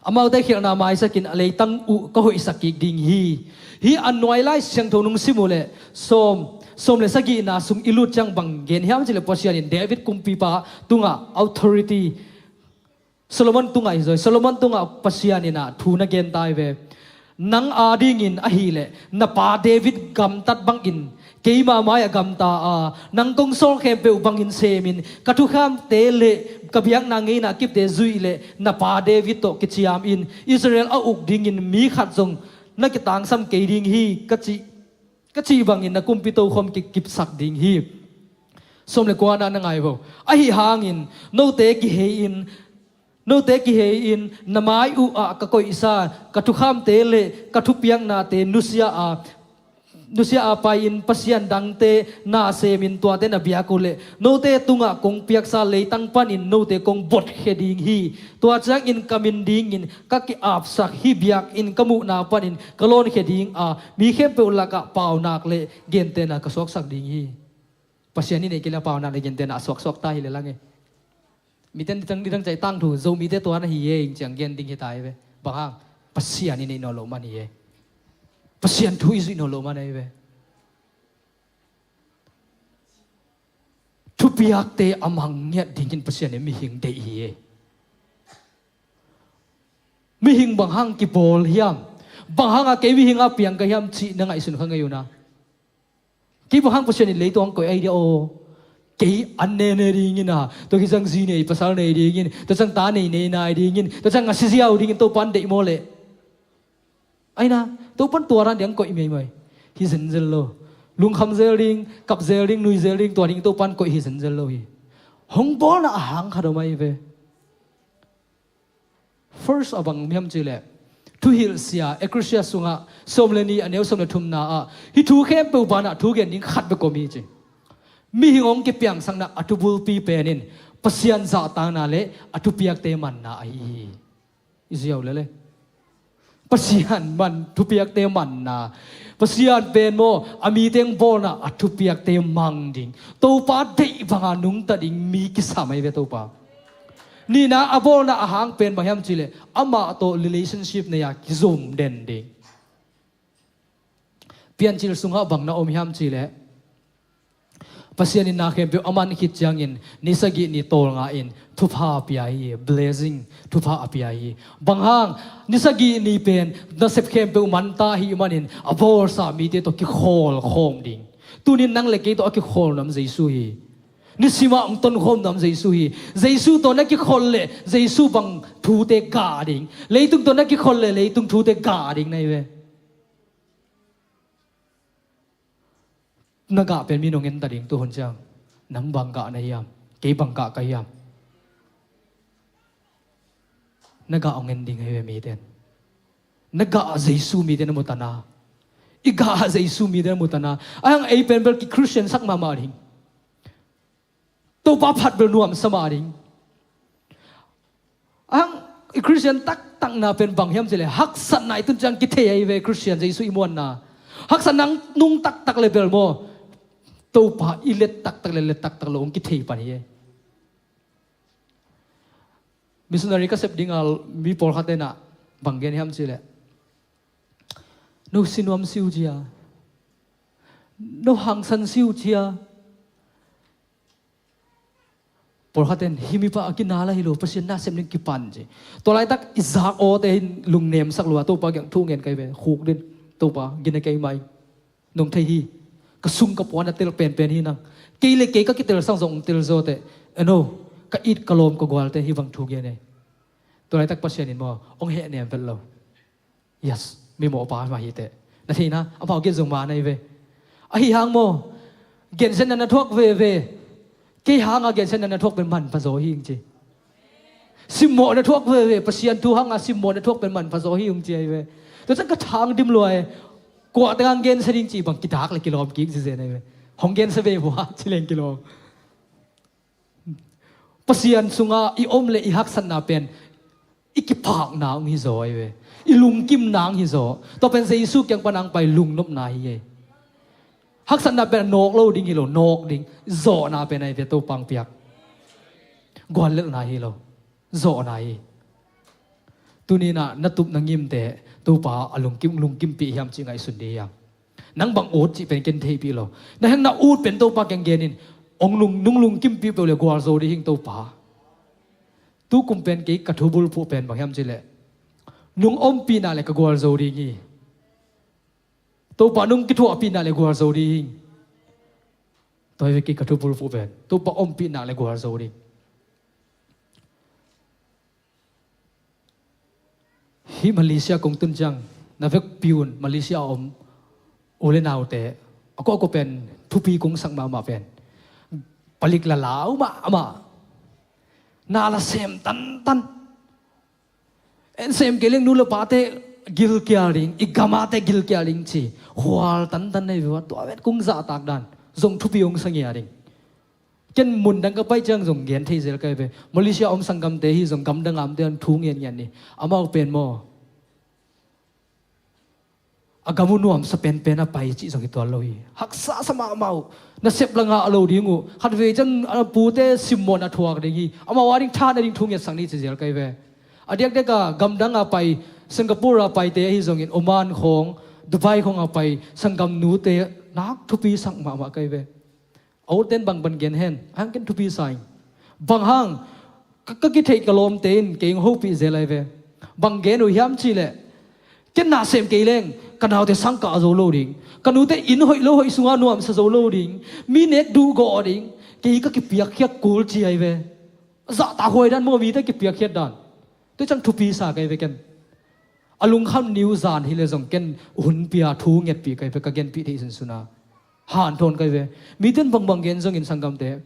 amaute khialhna maisakin a leitang uh ka hoihsak kik ding hi. Hih a nuai Lai Siangtho nong sim uhleh sawm, sawm le sagihna sung i lut ciang bang gen hiam cih leh Pasian in David kumpipa tungah authority Solomon tungah hi zaw hi. Solomon tungah Pasian in ah thu na gen ta hi ve. Nang adingin ahih leh na pa David gamtat bangin keima mai-ah gamta a, nang kong sawl khempeuh bangin semin ka thukhamte le ka biakna ngeina kipte zuih leh na pa David tawh kiciamin Israel a uk dingin mi khat zong na kitangsam kei ding hi ka cih ka cih bangin na kumpi tokhom kikipsak ding hi. Sawm le kuana na ngai vo. Ahi hangin note kihei-in, note kihei-in na mai uh ah ka koihsa ka thukhamte le ka thupiaknate nusia a, nusia a pai-in pasian dangte na semin tuate na biak uh leh note tungah kong piaksa leitang panin note kong botkhia ding hi. Tua ciangin ka min dingin ka ki-apsak hih biakinn ka muhna panin ka lawnkhia ding a, mi khempeuh lakah paunak le gentehna ka suaksak ding hi. Pasian i neih kei le a paunak le gentehna a suaksuak ta hi le lang e. Mite nidang nidang cai tangthu Zomite tua na hi e, ing ciang gen ding hi ta hi ve. Bang hang? Pasian i neih nawn loh man hi e. Pasian thu i zuih nawn loh man hi ve. Thupiakte a mang ngiat dingin Pasian in mihing deih hi e. Mihing bang hang kipawl hiam? Bang hang a kei mihing a piang ka hiam cih na ngaihsun kha ngei uh na. Kei bang hang Pasian in leitung hong koih ai dia aw. Kei an nene dingin a, tua kizang zi nei pasal nei dingin, tua cang ta nei nei nai dingin, tua cang a si ziau dingin Topan deih maw leh? Aina, Topan tua dan diang koih meimai. Hi zenzel lo. Lungkham zel ding, kap zel ding, nui zel ding, tua ding Topan koih hi zenzel lo hi. Hong bawlna a hang khat om ai ve. First a bang miam ci leh, thuhilhsia Ecclesia sungah sawm le nih a neu sawm le thumna ah hih thu khempeuh banah thu gen ding khat bek om hi ci. Mihing hong kipiangsakna a thubulpi penin Pasian zahtakna le a thupiakte manna ahi hi. I ziau lele. Pasian man thupiakte manna. Pasian pen maw a miteng bawlna a thupiakte mang ding. Topa deih banga nungta ding mi kisam ai ve Topa. Nihna a bawlna a hang pen bang hiam ci leh amah tawh relationship nei a kizom den ding. Piancil sungah bang na om hiam ci leh Pasian in na khempeuh a man khit ciangin ni sagih ni tawlnga in thupha a pia hi, blessing, thupha a pia hi. Bang hang? Ni sagih ni pen nasep khempeuh manta hi manin a bawlsa mite tawh kikhawl khawm ding. Tunin nang le kei tawh a kikhawl nam Jesu hi. Nisimah hong tonkhawm nam Jesu hi. Jesu tawh na kikholh leh Jesu bang thute gah ding. Leitung tawh na kikholh leh leitung thute gah ding na hi ve. Na gah pen mi nong en ta ding tu hun ciang. Nang bang gah na hiam? Kei bang gah ka hiam? Na gah hong en ding hi ve miten. Na gah a Jesu miten na mu ta na. I gah a Jesu miten na mu ta na. Ahang ei pen bel ki Christian sak mahmah ding. Topa phat bel nuamsa mah ding. Ahang i Christian taktakna pen bang hiam ci leh haksatna i tun ciang kithei ai ve Christian Jesu i muanna. Haksatna nung taktak le bel maw Topa i let taktak le let taktak lo hong kithei pan hi e. Missionary ka sep dinga mi pawlkhat tenah bang gen hiam ci leh no si nuam si uh cia. No hangsan si uh cia. Pawlkhat ten hih mipa a kinal ahi lo Pasian na sem ding kipan ci. Tua laitak i zak awte hin lungnemsak lua Topa kiang thu ngen kai ve khuk din Topa gina kei mai. Nong thei hi. Ka sung ka puan a tel penpen hi nang. Kei le kei ka kitel sang zong ong tel zawte. Eno ka it ka lawm ka gualte hi bang thu gen e. Tua laitak Pasian in maw ong heh nem vet lo. Yes, mi mawhpa mah hi teh. Na theihna amau gen zong ma na hi ve. Ahi hang maw gensiatna na thuak veve. Kei hanga gensiatna na thuak pen manpha zaw hi ing ci. Simmawhna thuak veve Pasian thu hanga simmawhna thuak pen manpha zaw hi ung ci ahi ve. Tua ciang ka thang dim lua e. Kuah tengah gensia ding ci bang kidak le kilawm kik zizen ahi ve. Hong gensia ve vua ci leng kilawm. Pasian sungah i om le i haksatna pen i kipakna hong hi zaw ahi ve. I lungkimna hong hi zaw. Tua pen Jesu kiang pan hong pai lungnopna hi e. Haksatna pen nawk lo ding hi lo nawk ding. Zawhna pen ahi ve Topa hong piak. Guallelhna hi lo. Zawhna hi. Tuninah na tup na ngimte Topa a lungkim lungkimpih hiam cih ngaihsun dih hiam? Nang bang ut cih pen ken theihpih lo. Na heng na ut pen Topa keng genin ong lung nung lungkimpih peuh le gualzo dih hing Topa. Tukum pen kei ka thubulphuh pen bang hiam cih leh nung ompihna le ka gualzo ding hi. Topa nung kithuahpihna le gualzo ding. Tua hi ve kei ka thubulphuh pen Topa ompihna le gualzo ding. Hih Malaysia kong tun ciang na vekpi un Malaysia a om u le naute a kuah kuah pen thupi kong sak mahmah pen palik lalau mahmah. Na la sem tantan. En sem kei leng nu le pate gilkial ding, i gamate gilkial ding ci. Khual tantan nei ve ua, tua vet kung zahtak dan zong thupi hong sa ngia ding. Ken mun dang ka pai ciang zong gen thei zel kai ve. Malaysia om sanggamte hi zong gamdang amte an thu ngen ngen ni. Amau pen maw, a gam uh nuamsa penpen a pai cih zong hi tuan lo hi. Haksa sa mahmah uh. Nasep la ngah lo ding uh. Khatvei ciang a pute simmawhna thuak ding hi. Amau a ding than a ding thu ngetsak ni ci zel kai ve. A diakdiak a gamdang a pai, Singapore a paite ahi zongin Oman khawng, Dubai khawng a pai sanggamnute nak thupi sak mahmah kai ve. A utten bang ban gen hen, a hang ken thupi sa ing. Bang hang, ka, ka kitheih ka lawmte in kei hong hopih zel ai ve. Bang gen uh hiam cihleh, ken na sem kei leng ka naute sang kah zo lo ding, ka nute inn hoih lo hoih sungah nuamsa zo lo ding, mi nek duh gawh ding, kei ka kipiakkhiat kul ci ai ve. Zahtak huai dan maw, mite kipiakkhiat dan. Tua ciang thupi sa kai ve ken. A lungkham niu zan hileh zong ken hun pia thu ngetpih kai ve, ka genpih theih sunsun a. Hanthawn kai ve. Mite in bangbang gen zongin sanggamte,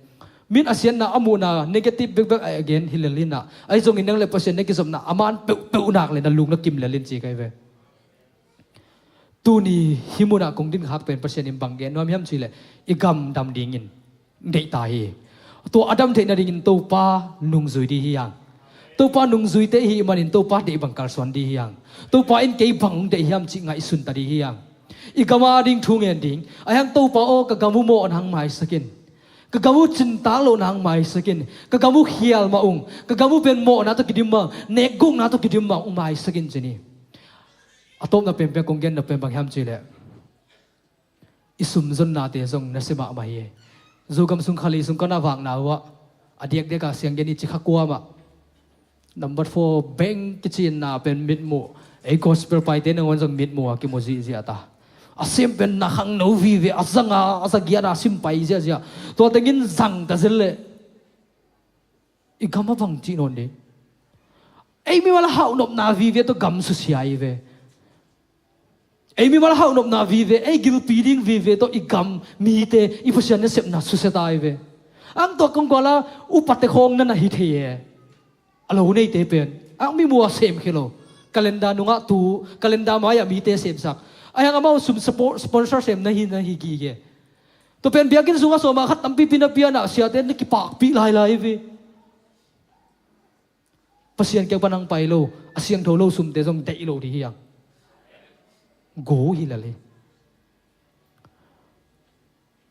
min a siatna a muhna negative bekbek a gen hi lel in ah, ahi zongin nang le Pasian na kizopna a man peuhpeuh nak le na lung na kim lel in ci kai ve. Tuni hih munah kong din khak pen Pasian in bang gen nuam hiam cihleh, i gam dam dingin deih ta hi. Tua a dam theih nadingin Topa nungzui dih hi hang. Topa nungzuite ihih manin Topa deih bang kalsuan dih hi hang. Topa in kei bang hong deih hiam cih ngaihsun ta dih hi hang. I gam a ding thu ngen ding. Ahi hang Topa aw, ka gam uh mawhna hong maisak in. Ka gam uh cintak lohna hong maisak in. Ka gam uh khial mah ung. Ka gam uh pen mawhna tawh kidim mah, nekgukna tawh kidim mah hong maisak in ci ni. A tawpna penpen kong genna pen bang hiam cihleh, i sumzonnate zong nasia mahmah hi. Zogam sung khali sung ka na vakna uh ah, a diakdiak a siang gen i ci kha kua mah. Number four bank kicinna pen mitmuh, ei gospel paite nangawn zong mitmuh a kimu zihziah ta. A sem pen na khangno vive, a zanga a zagiat a sim pai ziahziah. Tua tengin zang ta zel leh, i gam a bang cih nawn ding. Ei mimal a hauhnopna vive tawh gam susia i ve. Ei mimal a hauhnopna vive, ei gilpi ding vive tawh i gam, mite, i Pasian nasepna susia ta i ve. Ang tua kong kuala upate khawng na na hi thei e. A lo neite pen ang mi mua sem khe lo. Calendar nungah tu, calendar mai-ah mite semsak. Ahi hang amau sum support, sponsor sem na hi, na hi gige. Tua pen biakinn sungah sawma khat tampipi na pianah siate na kipakpih lailai i ve. Pasian kiang pan hong pai lo, a siangtho lo sumte zong deih lo dih hi hang. Go hi lel hi.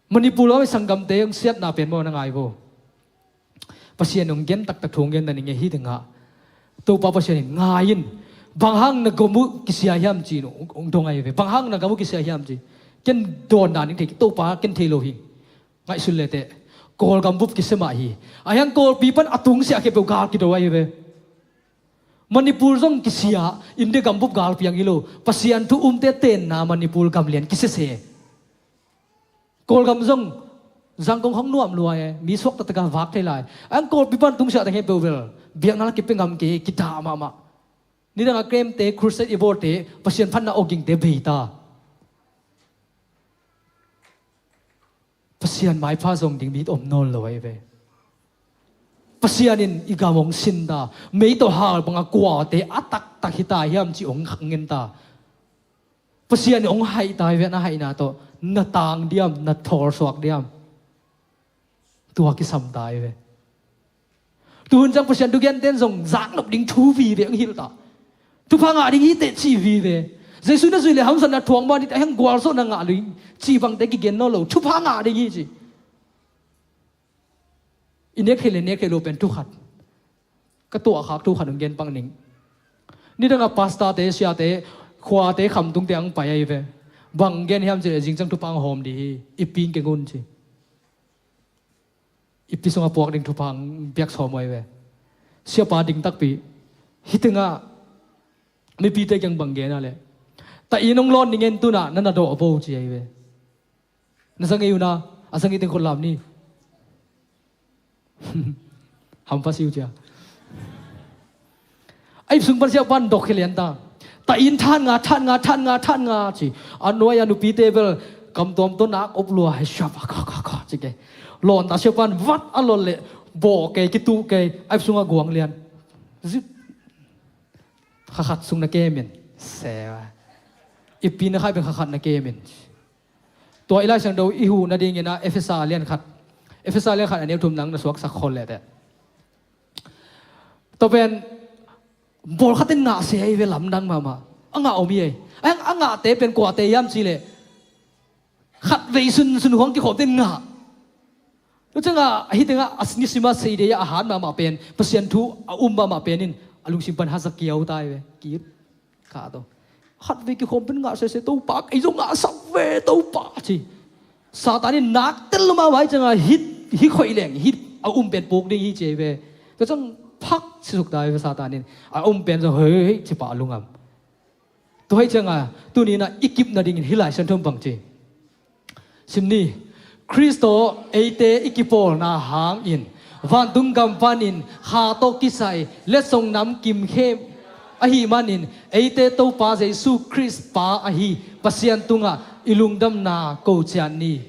Manipur lam i sanggamte hong siatna pen maw na ngai vo. Pasian hong gen taktak thu hong gen na ning e hi dingah. Topa Pasian in ngai in. Bang hang na gam uh kisia hiam ci in hong, hong dong ai ve. Bang hang na gam uh kisia hiam ci. Ken dawn dan ning thei, Topa ken thei lo hi. Ngaihsun leteh, Kawlgam bup kisia mah hi. Ahi hang Kawlpi pan a tungsiah khempeuh gal kido ahi ve. Manipur zong kisia, India gam bup gal piang hi lo. Pasian thu umte tenna Manipur gam lian kisia se. Kawlgam zong zangkong hong nuam lua e, mi suak taktak a vak thei lai. Ahi hang Kawlpi pan tungsiah te khempeuh bel biakna la kipia ngam kei, kidah mahmah. Nidang a kemte, crusade i bawlte, Pasian phatna awgingte bei ta. Pasian maipha zong ding mi om nawn lo ahi ve. Pasian in i gam hong sin ta, mei tawh hal banga kuate a taktak hi ta hiam ci hong khang ngen ta. Pasian in hong haih ta hi ve, na haihna tawh na tang diam, na thawlsuak diam. Tua kisam ta hi ve. Tuhun ciang Pasian thugente in zong zaknop ding thu vive hong hilh ta. Thupha ngah ding hiteh cih vive. Jesu na zuih le hamsatna thuak mah ni, ahi hang gualzawhna ngah ding cih bangte kigen nawn lo. Thupha ngah ding hi ci. I nek thei le nek thei lo pen thukhat. Ka tuahkhak thukhat hong gen pak ning. Nidang a pastorte, siate, khuate, khamtungte hong pai ahi ve. Bang gen hiam cih le zing ciang thupha hong hawm dih hi. I ping keng un ci. I pi sungah puak ding thupha hong piak sawm uh ahi ve. Siapa ding takpi. Hih tengah mipite kiang bang gen a le, ta inn hong lawn ning en, tunah na na dawh a bo ci ahi ve. Na za ngei uh na, a za ngei teng khut lam ni. Hampha si uh cia. A ip sung pan siapa in dok khia lian ta. Ta inn than nga, than nga, than nga, than nga ci. A nuai a nupite bel kam tuam tawh nak op lua, hei, siapa, ka, ka, ka ci kei. Lawn ta, siapa in vat a lawn leh bawh kei, kituh kei, a ip sungah guang lian. Zip. Kha khat sung na kem in. Seva. I pi na khai pen kha khat na kem in. Tua i Lai Siangtho i huh nadingin ah Efesa lian khat, Efesa lian khat a neu thum nang na suaksak khol leh teh. Tua pen bawl khat in ngah se ahi ve, lamdang mahmah. A ngah om hi ei. A, a ngahte pen kuate hiam cih leh khatvei sunsun huang kikhawmte in ngah. Tua ciangah hih tengah a nisim a Sunday a hat mahmah pen, Pasian thu a um mahmah pen in a lungsim pan haza kiau ta hi ve. Ki kha to. Khatvei kikhawm pen ngah sese, Topa, kei zong ngahsak ve, Topa, ci. Satan in nak tel lo mahmah hi ciangah hih, hih khoih leng hih a um pen puk ding hi ci hi ve. Tua ciang phak sisuk ta hi ve Satan in. A um pen zong hei hei ci pah a lungam. Tua hi ciangah tuni in ah i kip nadingin hih Lai Siangtho bang ci. Sim ni. Khrist tawh eite i kipawlna hangin vantung gam panin kha tawh kisai letsong nam kim khem ahih manin eite Topa Jesu Khrist Pa ahi Pasian tungah i lungdamna ko ciat ni.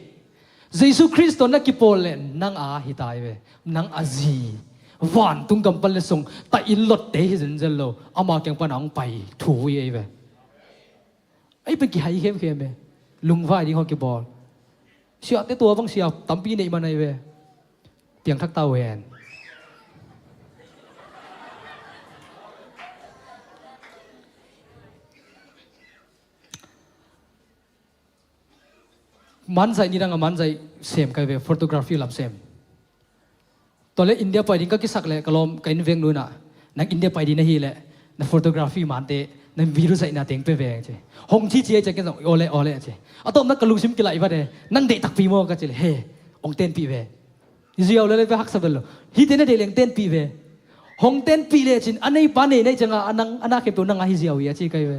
Jesu Khrist tawh na kipawl leh nang a hi ta hi ve. Nang a zi. Vantung gam pan letsong ta in lotte hi zenzen lo. Ama kiang pan a hong pai thu hi ei ve. Ei pen kihai khemkhem e. Lungvai ding hong kibawl. Siate tua bang sia tampi neih man ahi ve. Piangthak ta uh hen. Manzaih nidang a manzaih sem kai ve, photography lam sem. Tua le India pai ding ka kisak leh ka lawm ka inn veng nu in ah, nang India pai ding na hih leh na photography mante na video zaihna teng pe veng ci. Hong ci ci ei ciang ken zong ole ole ci. A tawpna ka lungsim kilaih vat e, nang deih takpi maw ka ci leh he, hong tenpih ve. Ziau le le pe haksa bel lo. Hihte na deih leng tenpih ve. Hong tenpih lecin a neipa nei nei ciangah a nang a na khempeuh nang a hi ziau hi a ci kai ve.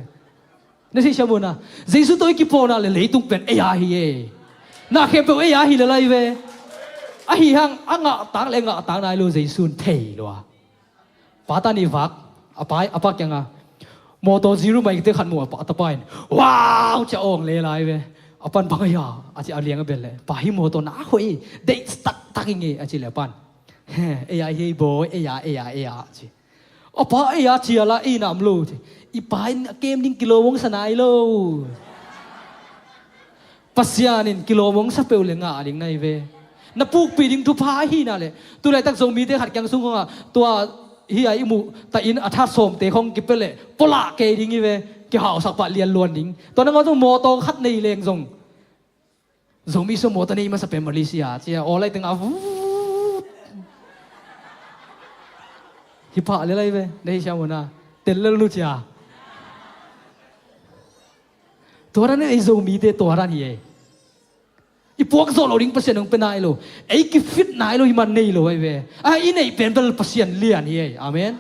Na sih siam uh na. Jesu tawh i kipawlna le leitung pen ei a hi e. Na khempeuh ei a hi le lai ve. Ahi hang a ngahtak le ngahtak nai lo Jesu in thei lo a. Pa ta ni vak a pa, a pa kiangah mawtaw ziru mai te khat mu a pa, a tapa in wow cia awng le lai ve. A pan bang a hi a a ci a liang a bel le pa hi mawtaw na hoih deih taktak i ngei a ci le a pan. He, ei a hi ei bawi, ei a, ei a, ei a ci. A pa ei a cia la ei nam lo ci. I pa in a kem ding kilawm hong sa nai lo. Pasian in kilawm hong sa peuh le ngah ding nai ve. Na pukpih ding thupha ahi na le. Tulaitak Zomite khat kiang sung khongah tua hi a i muh ta in a that sawmte khong kipia le polah kei ding hi ve. Kihausak pah lianluan ding. Tua nangawn zong mawtaw khat nei leng zong Zomi sua mawtaw nei masa pen Malaysia cia aw lai tengah vut. Hi pah le lai ve. Na hi siam uh na. Tel lel nu cia. Tua dan ei Zomite tua dan hi ei. I puak zawh lo ding Pasian hong pe nai lo. Ei kifit nai lo hi man nei lo ai ve. A i neih pen bel Pasian lian hi ei. Amen.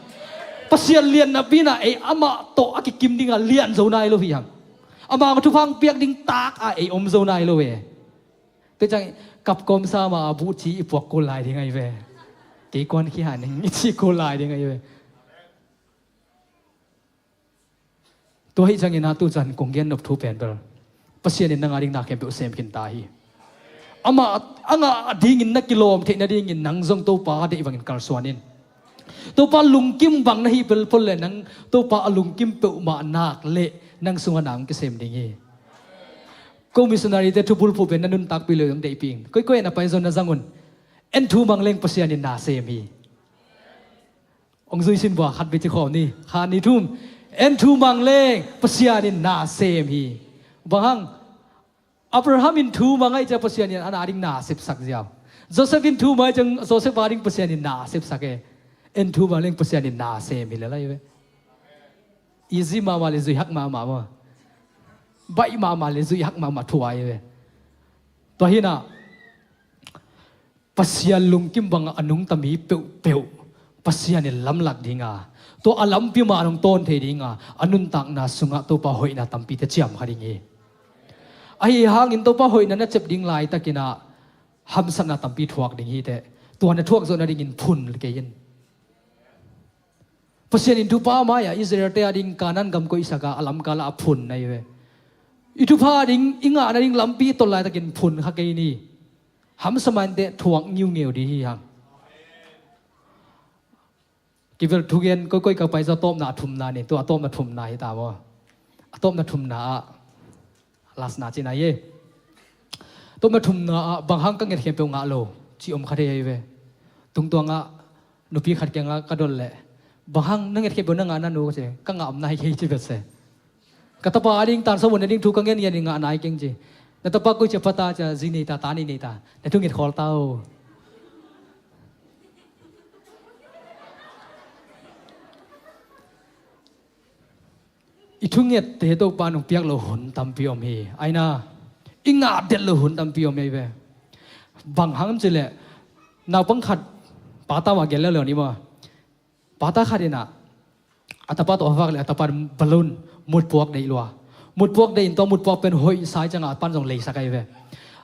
Pasian lian napi in ah ei amah tawh a kikim dingah lian zo nai lo hi hang. Amah thupha hong piak ding tak ah ei om zo nai lo e. Tua ciang kap kawm sa ma a buh ci i puak kul lai ding ai ve. Kei kuan khi han i ci kul lai ding ai ve. Tua hi ciangin a tu can kong gen nop thu pen bel Pasian in nang a ding na khempeuh sem khin ta hi. Amah a ngah dingin na kilawm theih nadingin nang zong Topa deih bangin kalsuan in. Topa lungkim bang na hih pelpol le nang Topa a lungkim peuhmah nak le nang sungah na hong kisem ding hi. Ko missionary te thubulphuh pen na nuntakpih le hong deihpih in. Koikoi na pai zong na zang un. En thu mang leng Pasian in na sem hi. Hong zui sin bua khat bia ci khawm ni. Khat ni thum. En thu mang leng Pasian in na sem hi. Bang hang Abraham in thu mang ai cia Pasian in a na ding na sepsak ziau. Joseph in thu mang ai cia Joseph a ding Pasian in na sepsak e. En thu mang leng Pasian in na sem hi le lai ve. Easy mahmah le zuih hak mahmah maw. Baih mahmah le zuih hak mahmah thu ai ve. Tua hi na Pasian lungkim bangah a nungta mi peuhpeuh Pasian in lamlak dinga, tua a lampi mah nong tawn thei dinga, a nuntakna sungah Topa hoihna tampite ciam kha ding hi. Ahi hangin Topa hoihna na cep ding laitakinah hamsatna tampi thuak ding hi teh. Tua na thuak zawh nadingin phun kei in. Pasian in thupha mai-ah Israel-te a ding Kanaan gam koihsak a, a lamkal ah a phun na hi ve. I thupha ding i ngah nading lampi i tolh laitakin phun kha kei ni. Hamsa mainteh thuak ngiungeu ding hi hang. Kivel thugen koikoi ka pai zaw tawpna a thumna ni, tua a tawpna thumna hi ta maw? A tawpna thumna ah, last na cihna hi. Tawpna thumna ah bang hang ka nget khempeuh ngah lo cih om kha thei ahi ve. Tungtuang ah nupi khat kiangah ka dot leh, "Bang hang na nget khempeuh na ngah na nu?" ka ci. "Ka ngah om na hi kei," ci vet se. "Ka tapa a ding tansa mun a ding thu ka ngen ngen in ngah nai keng," ci. "Na tapa koi ci a pha ta?" ci a, "Zi nei ta, ta ni nei ta." "Na thu nget khawl ta o." I thungette Topa nung piak lo hun tampi om hi. Aina, i ngah det lo hun tampi om hi ve. Bang hang ci leh, naupang khat pa tau a gel leuleu ni maw. Pa ta khat in ah, a tapa tawh a vak leh a tapa in balloon, mutpuak deih lua. Mutpuak deih in tua mutpuak pen hoih sa i ciangah a pan zong leisak ahi ve.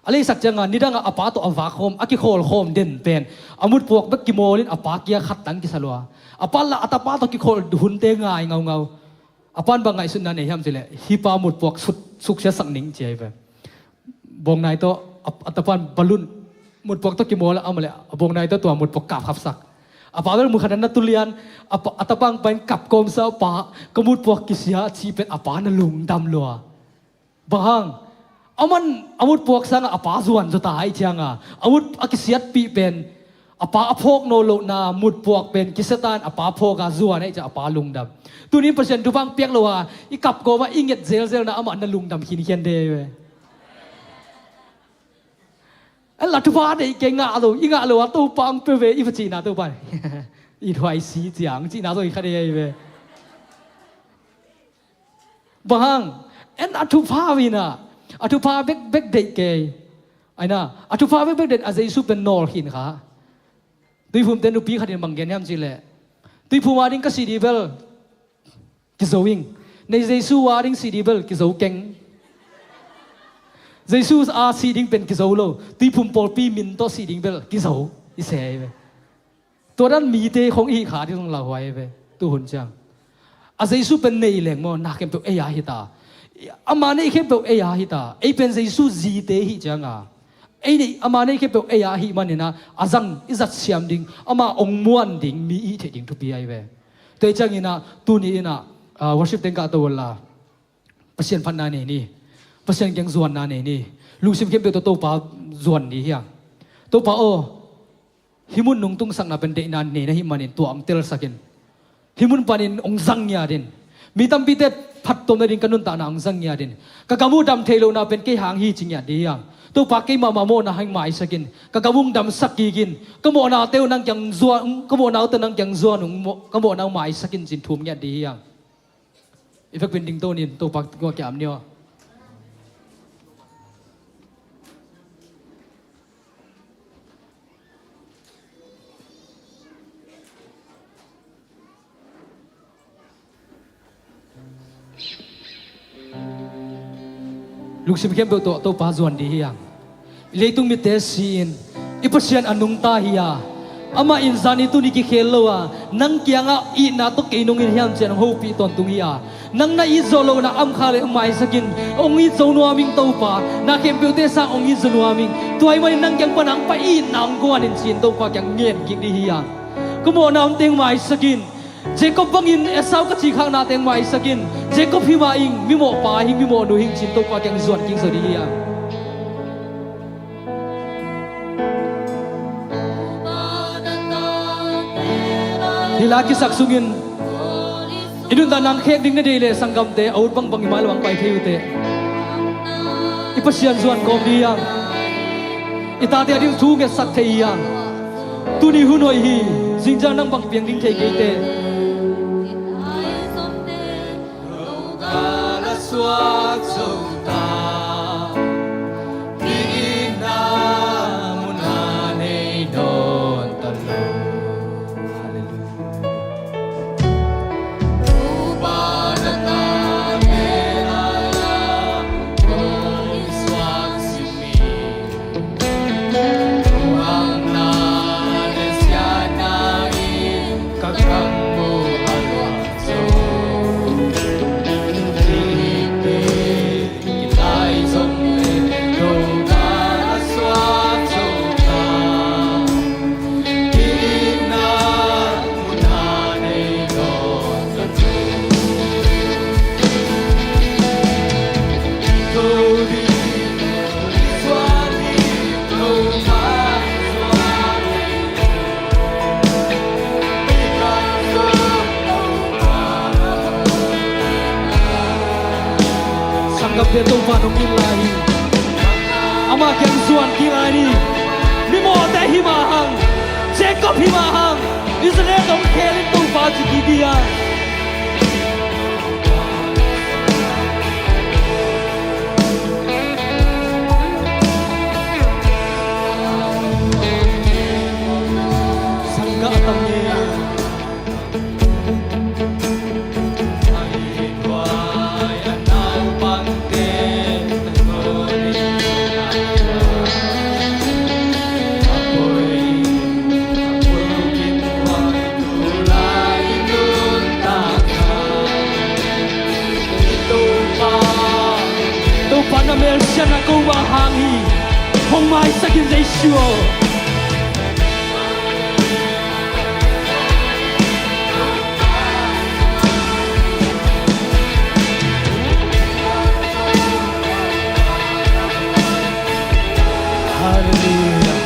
A leisak ciangah nidangah a pa tawh a vak khawm, a kikhawl khawm den pen a mutpuak bek kimawl in a pa kia khat tang kisa lua. A pan lah a tapa tawh kikhawl hunte ngai ngaungau. A pan bang ngaihsutna nei hiam ci leh, "Hih pa mutpuak suk, suksiasak ning," ci ahi ve. Bawng nai tawh a, a tapa in balloon, mutpuak tawh kimawl a, amah leh a bawng nai tawh tua mutpuak kapkhapsak. A pa bel mu khat a na tulian, a pa, a tapa in kap kawmsa, "Pa, ka mutpuak kisia," cih pen a pa na lungdam lua. Bang hang, aman a mutpuak sangah a pa zuan zaw ta ahih ciangah, a mut a kisiatpih pen a pa a phawk nawn lohna mutpuak pen kisia ta in a pa phawk a zuan ahih ciangah a pa lungdam. Tuni in Pasian thupha piak lo a i kap kawmah i nget zelzelna amah na lungdam khinkhian de ve. A la thupha deih kei ngah lo, i ngah lo a Topa hong pia ve i va cihna Topa in, "I thuai si ciang," cihna zong hi kha de ahi ve. Bang hang, en a thupha uh in ah, a thupha bekbek deih kei. Aina, a thupha bekbek deih a Jesu pen nawl khin kha. Tuiphumte nupi khat in bang gen hiam ci leh, "Tuiphum a ding ka sih ding bel kizo ing. Nei Jesu a ding sih ding bel kizo keng. Jesu a sih ding pen kizo lo. Tuiphum pawlpi min tawh sih ding bel kizo," i se hi ve. Tua dan mite khong i hih kha ding zong lauhuai hi ve. Tuhun ciang a Jesu pen nei leng maw, na khempeuh ei a hi ta. Ama nei khempeuh ei a hi ta. Ei pen Jesu zite hih ciangah ei nei, ama nei khempeuh ei a ahih manin ah, a zang i zat siam ding, ama hong muan ding mi i hih theih ding thupi ahi ve. Tua hi ciangin ah, tuni in ah, ah, worship teng kah to uh la. Pasian phatna nei ni. Pasian kiang zuanna nei ni. Lungsim khempeuh tawh Topa zuan ni hi hang. Topa aw, hih mun nung tungsakna pen deihna nei na hih manin tua hong telsak in. Hih mun panin hong zang ngiat in. Mi tampite phattuamna ding ka nuntakna hong zang ngiat in. Ka gam uh dam thei lohna pen kei hang hi ci ngiat ding hi hang. Topa, keimah mah mawhna hong maisak in. Ka gam uh hong damsak kik in. Ka mawhnate uh nang kiang zuan, ka mawhnate uh nang kiang zuan ung, ka mawhna hong maisak in ci-in thum ngiat ding hi hang. I vekpi in ding to ni, Topa kua kiam ni aw. Lungsim khempeuh tawh Topa zuan ding hi hang. I leitung mitte si-in i Pasian a nungta hi a, amah in zani tuni kikhel lo a, nang kiangah itna tawh kei nong it hiam ci-in hong hopih tawntung hi a, nang na it zawh lohna amkha le hong maisak in. Hong it zo nuam ing Topa, na khempeuhte sang hong it zo nuam ing. Tua ahih manin nang kiang pan hong pai itna hong guan in ci-in Topa kiang ngen kik ding hi a. Ka mawhna omte hong maisak in. Jacob bangin Esau ka cikhaknate hong maisak in. Jacob hi mah ing, mimawhpa hi, mimawhnu hi ing ci-in Topa kiang zuan kik zaw ding hi a. Hih la kisak sungin i nuntakna khek ding na deih leh sanggamte, a ut bangbang i mai lamah hong pai thei uh teh. I Pasian zuan kawm ding hi hang. I tate a ding thu ngetsak thei hi hang. Tuni hun hoih hi. Zingciang nang bang piang ding thei kei teh. Suak zo ta, ki-itna mun ah nei nawn ta lo. Halleluiah. Upa na tate lai-a kong suak simi. Uang na le sia na in ka kang mu a luang zo. Ki-it Mah kiang zuan kik lai ni. Mimawhte hi mah hang, Jacob hi mah hang, Israel dong khelin Topa ci kik hi a. Sanggah tam ni. Topa na melsiatna ko bang hang hi. Hong maisak in Jesu aw. Hallelujah.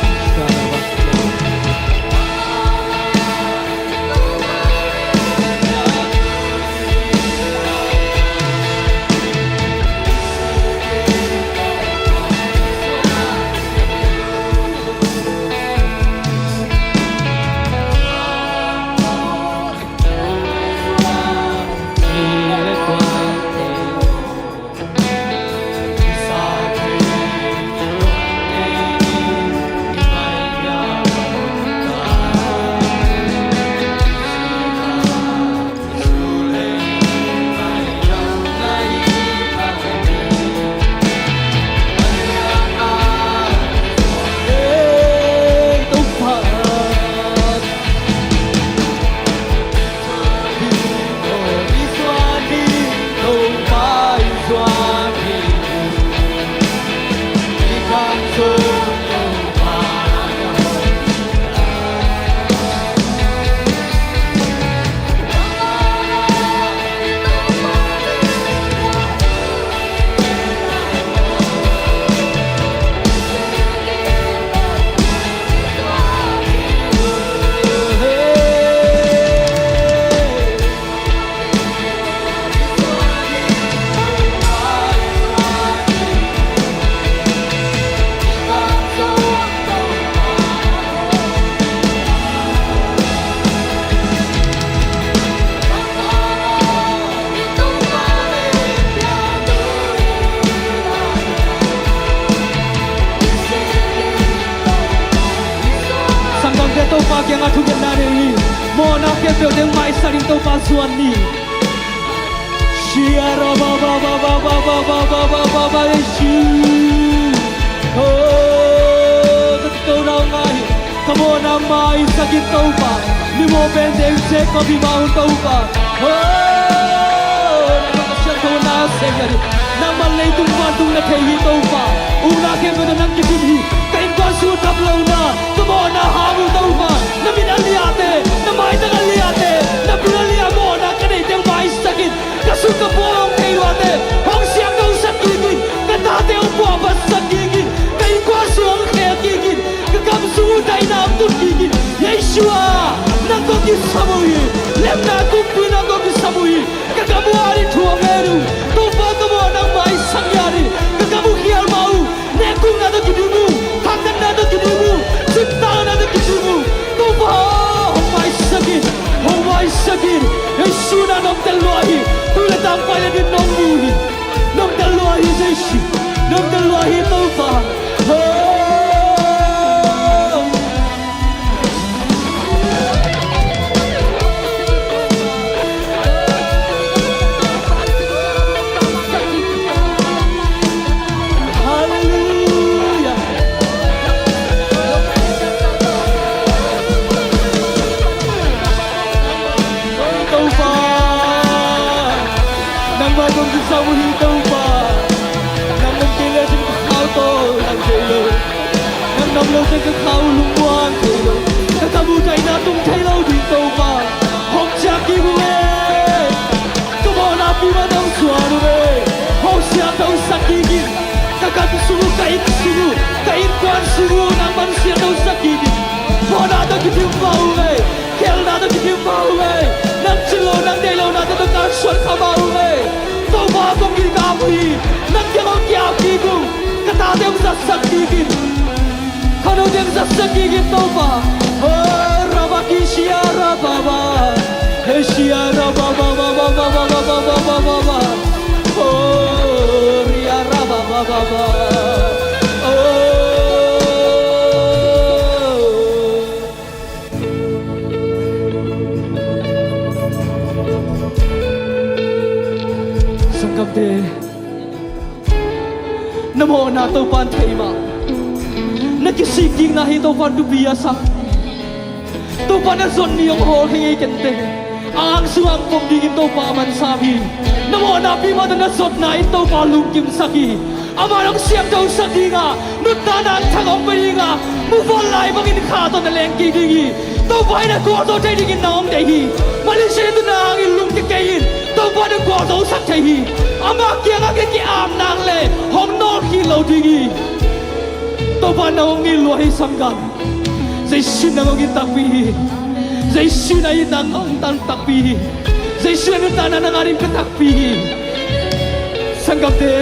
Sanggamte, Topa kiangah thungetna nei ni. Mawhna khempeuh teng maisak in Topa zuan ni. Shia ra ba ba ba ba ba ba ba ba ba ba ba Jesu. Oh, ka kiko nau ngai. Ka mawhna maisak in Topa. Mimawh pen teng Jacob hi mah un Topa. Oh, nangmah ka siangthona seng a di. Nangmah leitung vantung na thei hi Topa. Ukna khempeuh tawh nang kidim hi. Ka innkuan sung dam lohna, ka mawhna hang uh Topa. Na mit a liate, na maitak a liate, na bil a liah mawhna ka neih teng maisak in. Ka sung ka pawl hong thei luate hong siangthosak kik in. Ka tate hong puahphatsak kik in. Ka innkuan sung hong khel kik in. Ka gam sung uh daihna hong tun kik in. Jesu ah, nang kong kisam uh hi. Lemna kumpi nang kong kisam uh hi. Ka gam uh ading thu hong ngen uh. Topa ka mawhna maisak hi a di. Ka gam uh khial mah uh. Nekukna tawh kidim uh, thangtatna tawh kidim uh, ciptakna tawh kidim uh. Topa aw, hong maisak in, hong maisak in. Jesu na nong tel lua hi. Tu le tangpai le din nong mu hi. Nong tel lua hi Jesu. Nong tel lua hi Topa. Oh. Halleluia. Topa, nangmah kong kisam uh hi Topa. Nang om kei le cin ka khau tawh nang thei lo. Nang nam lo teng ka khau lungmuan thei lo. Ka gam uh daihna tung thei lo ding Topa. Hong ciah kik uh e. Ka mawhna pi mah nang zuan uh e. Hong siangthosak kik in. Ka gam sung uh, ka inn sung uh, ka innkuan sung uh nangman siangthosak kik in. Mawhna tawh kidim pah uh e. Khelhna tawh kidim pah uh e. Nang cin lo, nang deih lo, na tawh kalsuan kha pah uh e. Topa kong kikap uh hi. Nang kiang hong kiap kik uh. Ka tate hong Zatsak kik in. Khangno teng zatsak kik in Topa. Oh, rabakishia rababa. Heshia rababa. Oh, ria rababa. Oh. Sanggamte, na mawhna Topa'n thei mah. Na kisikkikna hi Topa'n thupi a sak. Topa na zot ni hong hawl hi ngei kei teh. A ang sungah pom dingin Topa a mansa hi. Na mawhnapi mah tawh na zotna in Topa lungkimsak hi. Amah hong siangthosak ding a, nuntakna thak hong pia ding a, muvanlai bangin kha tawh na leng kik ding hi. Topa in a gualzo thei dingin na hong deih hi. Malaysia in tu na hangin lungkia kei in, Topa in a gualzosak thei hi. Amah kiangah kei ki-am nang le hong nawlkhin lo ding hi. Topa in na hong it lua hi sanggam. Jesu in nang hong it takpi hi. Jesu in a itna nang hong tan takpi hi. Jesu in a nuntakna nang ading pia takpi hi. Sanggamte,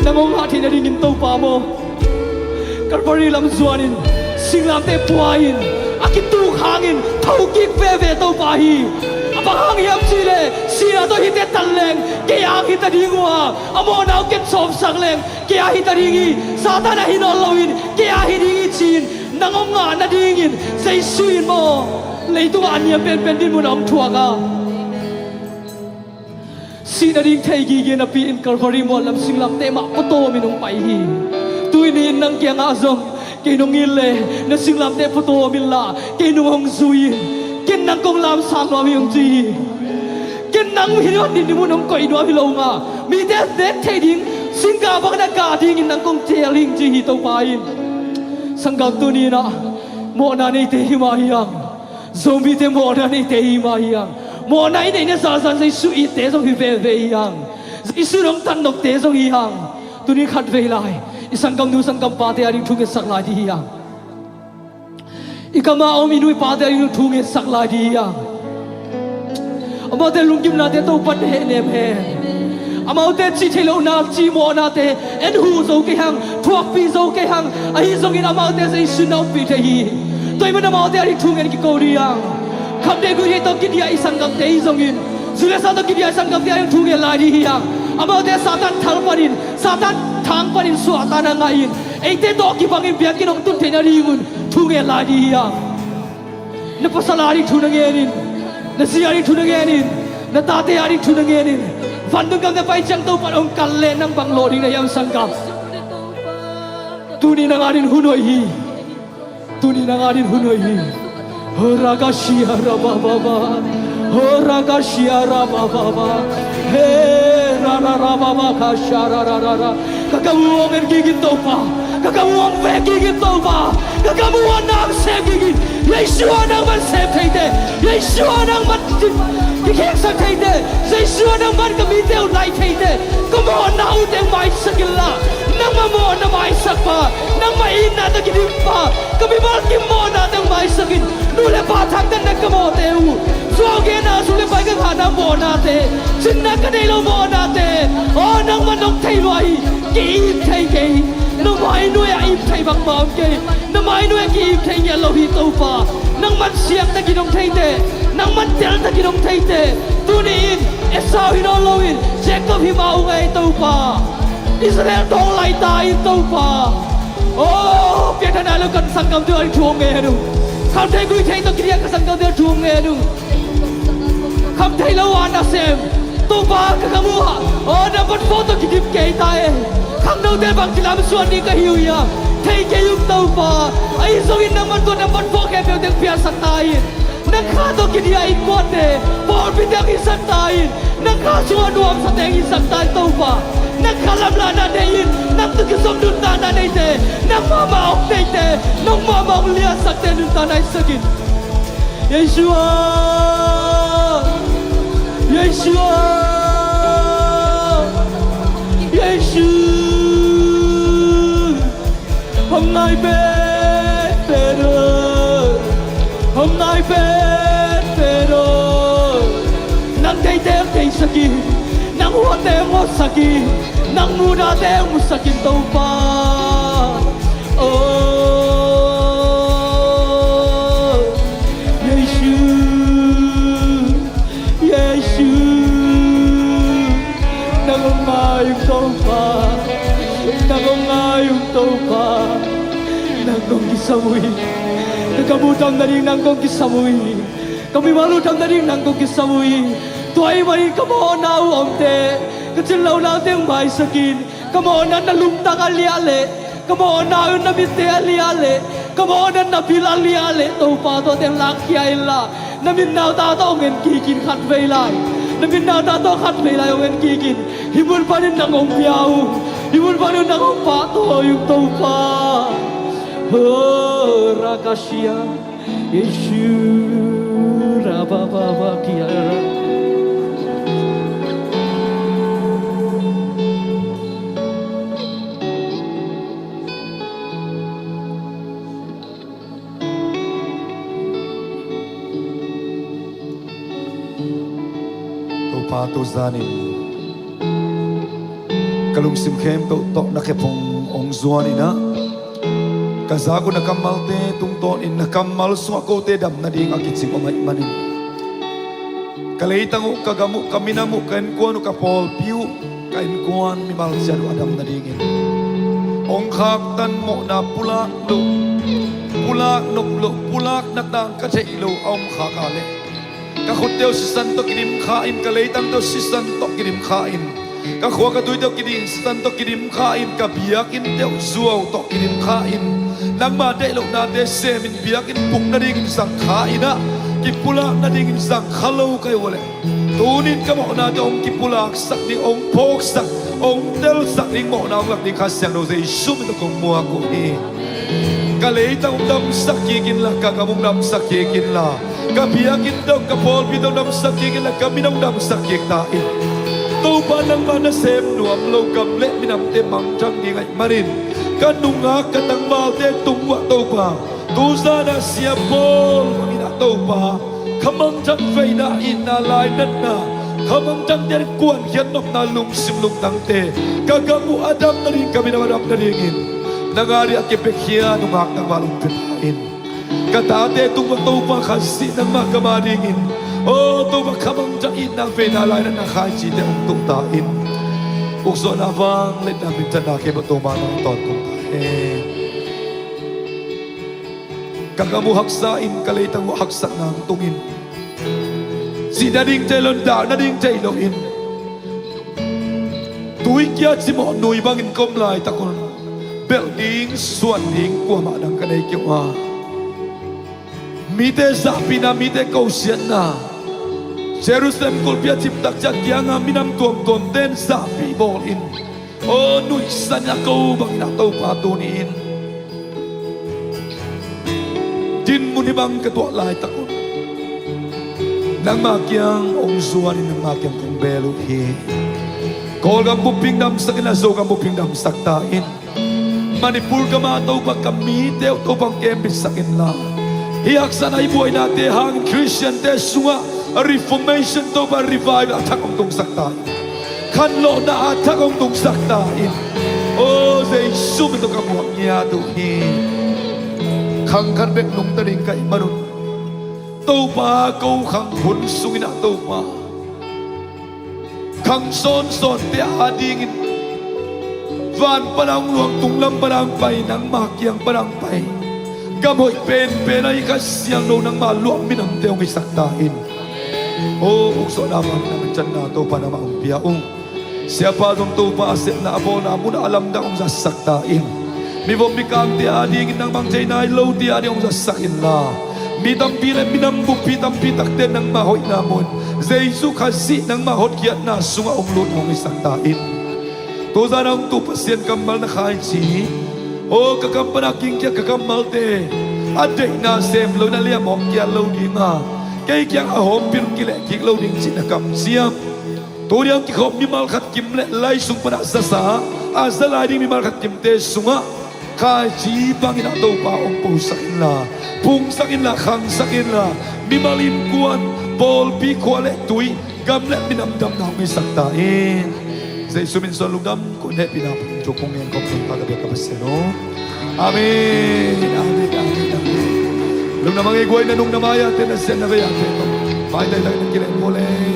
nang hong ngah theih nadingin Topa maw, Calvary lam zuanin, singlamteh pua-in, a kituk hangin thokik veve Topa hi. A bang hang hiam cih leh, sihna tawh hihte tan leng kei ang hi ta ding uh a, a mawhna uh ken sawmsak leng kei a hi ta ding hi. Satan a hi nawn loin kei a hi ding hi ci-in nang hong ngah nadingin Jesu in maw, leitungah a niam penpen dinmun a hong thuak a, sih nading thei gige napi-in Calvary mual lam singlamteh mah pawtawmin hong pai hi. Tuni-in nang kiangah zong, kei nong it leh na singlamteh pawtawm inla, kei nong hong zui in. Ken nang kong lamsang nuam hi hong ci hi. Ken nang hi nuam ding dinmun hong koih nuam hi lo ung a, mite nek thei ding singgah bangin a gah dingin nang kong teel hi hong ci hi Topa in. Sanggam, tuni-in ah mawhna neite hi mah hi hang. Zomite mawhna neite hi mah hi hang. Mawhna i neihna zahzah Jesu itte zong hi veve hi hang. Jesu in hong tan nopte zong hi hang. Tuni khatvei lai i sanggamnu sanggampate ading thu ngetsak lai ding hi hang. I kam a om i nu i pate ading thu ngetsak lai ding hi hang. Amaute lungkimnate Topa'n hehnem hen. Amaute cih theih lohna, cih mawhnate en huh zo kei hang, thuakpih zo kei hang. Ahi zongin amaute Jesu in na ompih thei hi. Tua ahih manin amaute ading thu ngen kiko ding hi hang. Khamtheih guihtheih tawh kidiah i sanggamte hi zongin, zu le sa tawh kidiah i sanggamte ading thu ngen lai ding hi hang. Amaute Satan thal panin, Satan thang panin suahtakna ngah in, eite tawh kibangin biakinn hong tun theih nadingun thu ngen lai ding hi hang. Na pasal ading thu na ngen in, na zi ading thu na ngen in, na tate ading thu na ngen in. Vantung gam na pai ciang Topa'n hong kal leh nang bang lawh ding na hiam sanggam? Tuni nang ading hun hoih hi. Tuni nang ading hun hoih hi. Ho ragasia rababa. Ho ragasia rababa. He rara rababa kasia rara rara. Ka gam uh hong en kik in Topa. Ka gam uh hong veh kik in Topa. Ka gam uh hong nasem kik in. Jesu aw, nangman sem theite. Jesu aw, nangman kikheksak theite. Jesu aw, nangman ka mite uh laih theite. Ka mawhna uh teng maisak inla, nangmah mawhna maisak pa, nangmah itna tawh kidim pa, ka mimal kim mawhna teng maisak in. Nu le pa thangtatna ka mawhte uh, zuau genna, sum le pai ka ngahna mawhnate, cinna ka neih loh mawhnate, aw, nangmah nong thei lua hi. Ki-im thei kei hi. Na mai nuai-ah im thei bangmah om kei. Na mai nuai-ah ki-im thei ngiat lo hi Topa. Nangman siangtakin hong theite, nangman teltakin hong theite. Tuni-in Esau hi nawn loin Jacob hi mah ung ei Topa. Israel tawng laita in Topa. Aw, piangthak nai lo ka sanggamte ading thu hong ngen un. Khamtheih guihtheih tawh kidiah ka sanggamte thu hong ngen un. Khamtheih lo a nasem Topa, ka gam uh ah, aw, number four tawh kidim kei ta e. Khangnote bang kilamsuan ding ka hi uh hiam? Thei kei ung Topa. Ahi zongin nangman tua number four khempeuh teng piangsak ta in. Nang kha tawh kidiah innkuante, pawlpite hong hisak ta in. Nang kha sungah nuamsate hong hisak ta in Topa. Nang kha lamlahna nei in, nang tawh kizom nuntakna neite, nang mahmah hong neite, nang mahmah hong liahsakte nuntakna hisak in. Jesu aw, Jesu aw, Jesu. Hong ngai penpen aw, hong ngai penpen aw. Nang theite hong theisak in, nang Huate musak in, nang muhdahte musak in Topa. Oh, Jesu, Jesu, nang hong ngai ung Topa, nang hong ngai ung Topa, nang kong kisam uh hi. Ka gam uh dam nading nang kong kisam uh hi. Ka mimal uh dam nading nang kong kisam uh hi. Tua ahih manin ka mawhna uh omte, ka cinlohna uh teng maisak in. Ka mawhna na lungtang a liah leh, ka mawhna uh na mitte a liah leh, ka mawhna na bil a liah leh Topa, tua teng lakkhia inla, na min na uh tawh hong en kik in khatvei lai. Na min na uh tawh khatvei lai hong en kik in. Hih mun panin nang hong pia uh, hih mun panin nang hong pahtawi uh Topa. Oh, rakasia. Yesu, rabababa, kia. Topa, tu zanin ka lungsim khempeuh tawh na khe phung hong zuan in ah, ka zak uh na kammalte tungtawnin na kammal sungah kote dam nading a kicing om ahih manin, ka leitang uh, ka gam uh, ka minam uh, ka innkuan uh, ka pawlpi uh, ka innkuan mimal ciat uh a dam nadingin hong khaktan, mawhna pulak loh, pulak nop loh, pulak na tang ka theih loh a om khak a leh, ka khutte uh sisan tawh kidim kha in, ka leitangte uh sisan tawh kidim kha in, ka khua ka tuite uh kidim, sisan tawh kidim kha in, ka biakinnte uh zuau tawh kidim kha in, nangma deih lohnate semin biakinn buk nadingin zang kha in ah, kipulak nadingin zang kha lo ka hi uh a leh, tunin ka mawhnate hong kipulaksak ding, hong phawksak, hong telsak ding mawhna hong lak ding Kha Siangtho Jesu min tawh kong muak uh hi. Ka leitang hong damsak kik inla, ka gam hong damsak kik inla, ka biakinnte hong, ka pawlpite hong damsak kik inla, ka min hong damsak kik ta in. Topa, nangmah nasem nuam lo gam le minamte mangthang ding ahih manin, ka nungak, ka tangvalte tung uah Topa, tu zan ah Sia Paul bangin ah Topa, khamangthang veina, itna, lainatna, khamangthangte in kuankhiat nopna lungsim lungtangte, ka gam uh a dam nading, ka minam a dam nadingin nang a ding a kipiakhia nungak tangval hong pia ta in. Ka tate tung uah Topa, Khazih, nangmah gam a dingin, aw Topa, khamangthang, itna, veina, lainatna, khaicite hong tung ta in. Ukzawhna, vangliatna, minthanna khempeuh Topa nang tawntung ta hen. Ka gam uh haksa in, ka leitang uh haksatna hong tungin, cih nading thei loin, dah nading thei loin, tuikia cimawh nui bangin ka om laitak un, belh ding, suan ding kuamah dang ka nei kei uh a, mite zahpihna, mite kosiatna, Jerusalem kulhpi a cimtak ciang kianga minam tuamtuamte in zahpih bawlin, aw nuihsan a ko bangin ah Topa, tuni-in dinmun hih bang ka tuah laitak un, nangma kiang hong zuanin nangma kiang kong bel uh hi. Kawlgam bup hong damsak inla, Zogam bup hong damsak ta in. Manipur gam ah Topa, ka mite uh Topa hong kembitsak inla, hih haksatna, hih buainate hangin Khristiante sungah Reformation, Topa, revival a thak hong tungsak ta in. Khanlawhna a thak hong tungsak ta in. Aw Jesu min tawh ka muak ngiat uh hi. Khang khat bek nungta ding ka hih manun, Topa, ko khang hun sungin ah Topa, khang sawnsawnte a dingin van pana hong luang, tunglam pana hong pai, nangma kiang pana hong pai, gam hoih penpen ahi Kha Siangtho nangma luah minamte hong hisak ta in. Aw ukzawhna, vangliatna, minthanna Topa nangmah hong pia un. Siapa zong Topa a sepna, a bawlna munah a lamdang hong zatsak ta in. Mivom mikangte a dingin nangmah hong thei nai lote a ding hong zatsak inla, mi tampi le minam buppi tampi takte nangma hoihna mun, Jesu Khazih nangma hotkhiatna sungah hong lut hong hisak ta in. Tuzan a hong tu Pasian kammal na khaici, aw ka kam pana kingkhia ka kammalte a deihna sem loin a liam hawm kial lo dinga, kei kiang a hawmpil kileh kik lo ding cih na kamciam, tuni a hong kikhawm mimal khat kim le lai sung pana zasa a za lai ding mimal khat kimte sungah khaici bangin ah Topa hong posak inla, phungsak inla, khangsak inla, mimal, innkuan, pawlpi, khua le tui, gam le minam damna hong hisak ta in. Jesu min suang lungdam, kong hehpihna, Pathien thu kong ngen kong thei pa ka biak ka Pasian aw. Amen. Amen. Amen. Amen. Lungdam a ngei guai na nung na mai a te na sian na vei a te tawh. Mai dai dai na kileh pua le.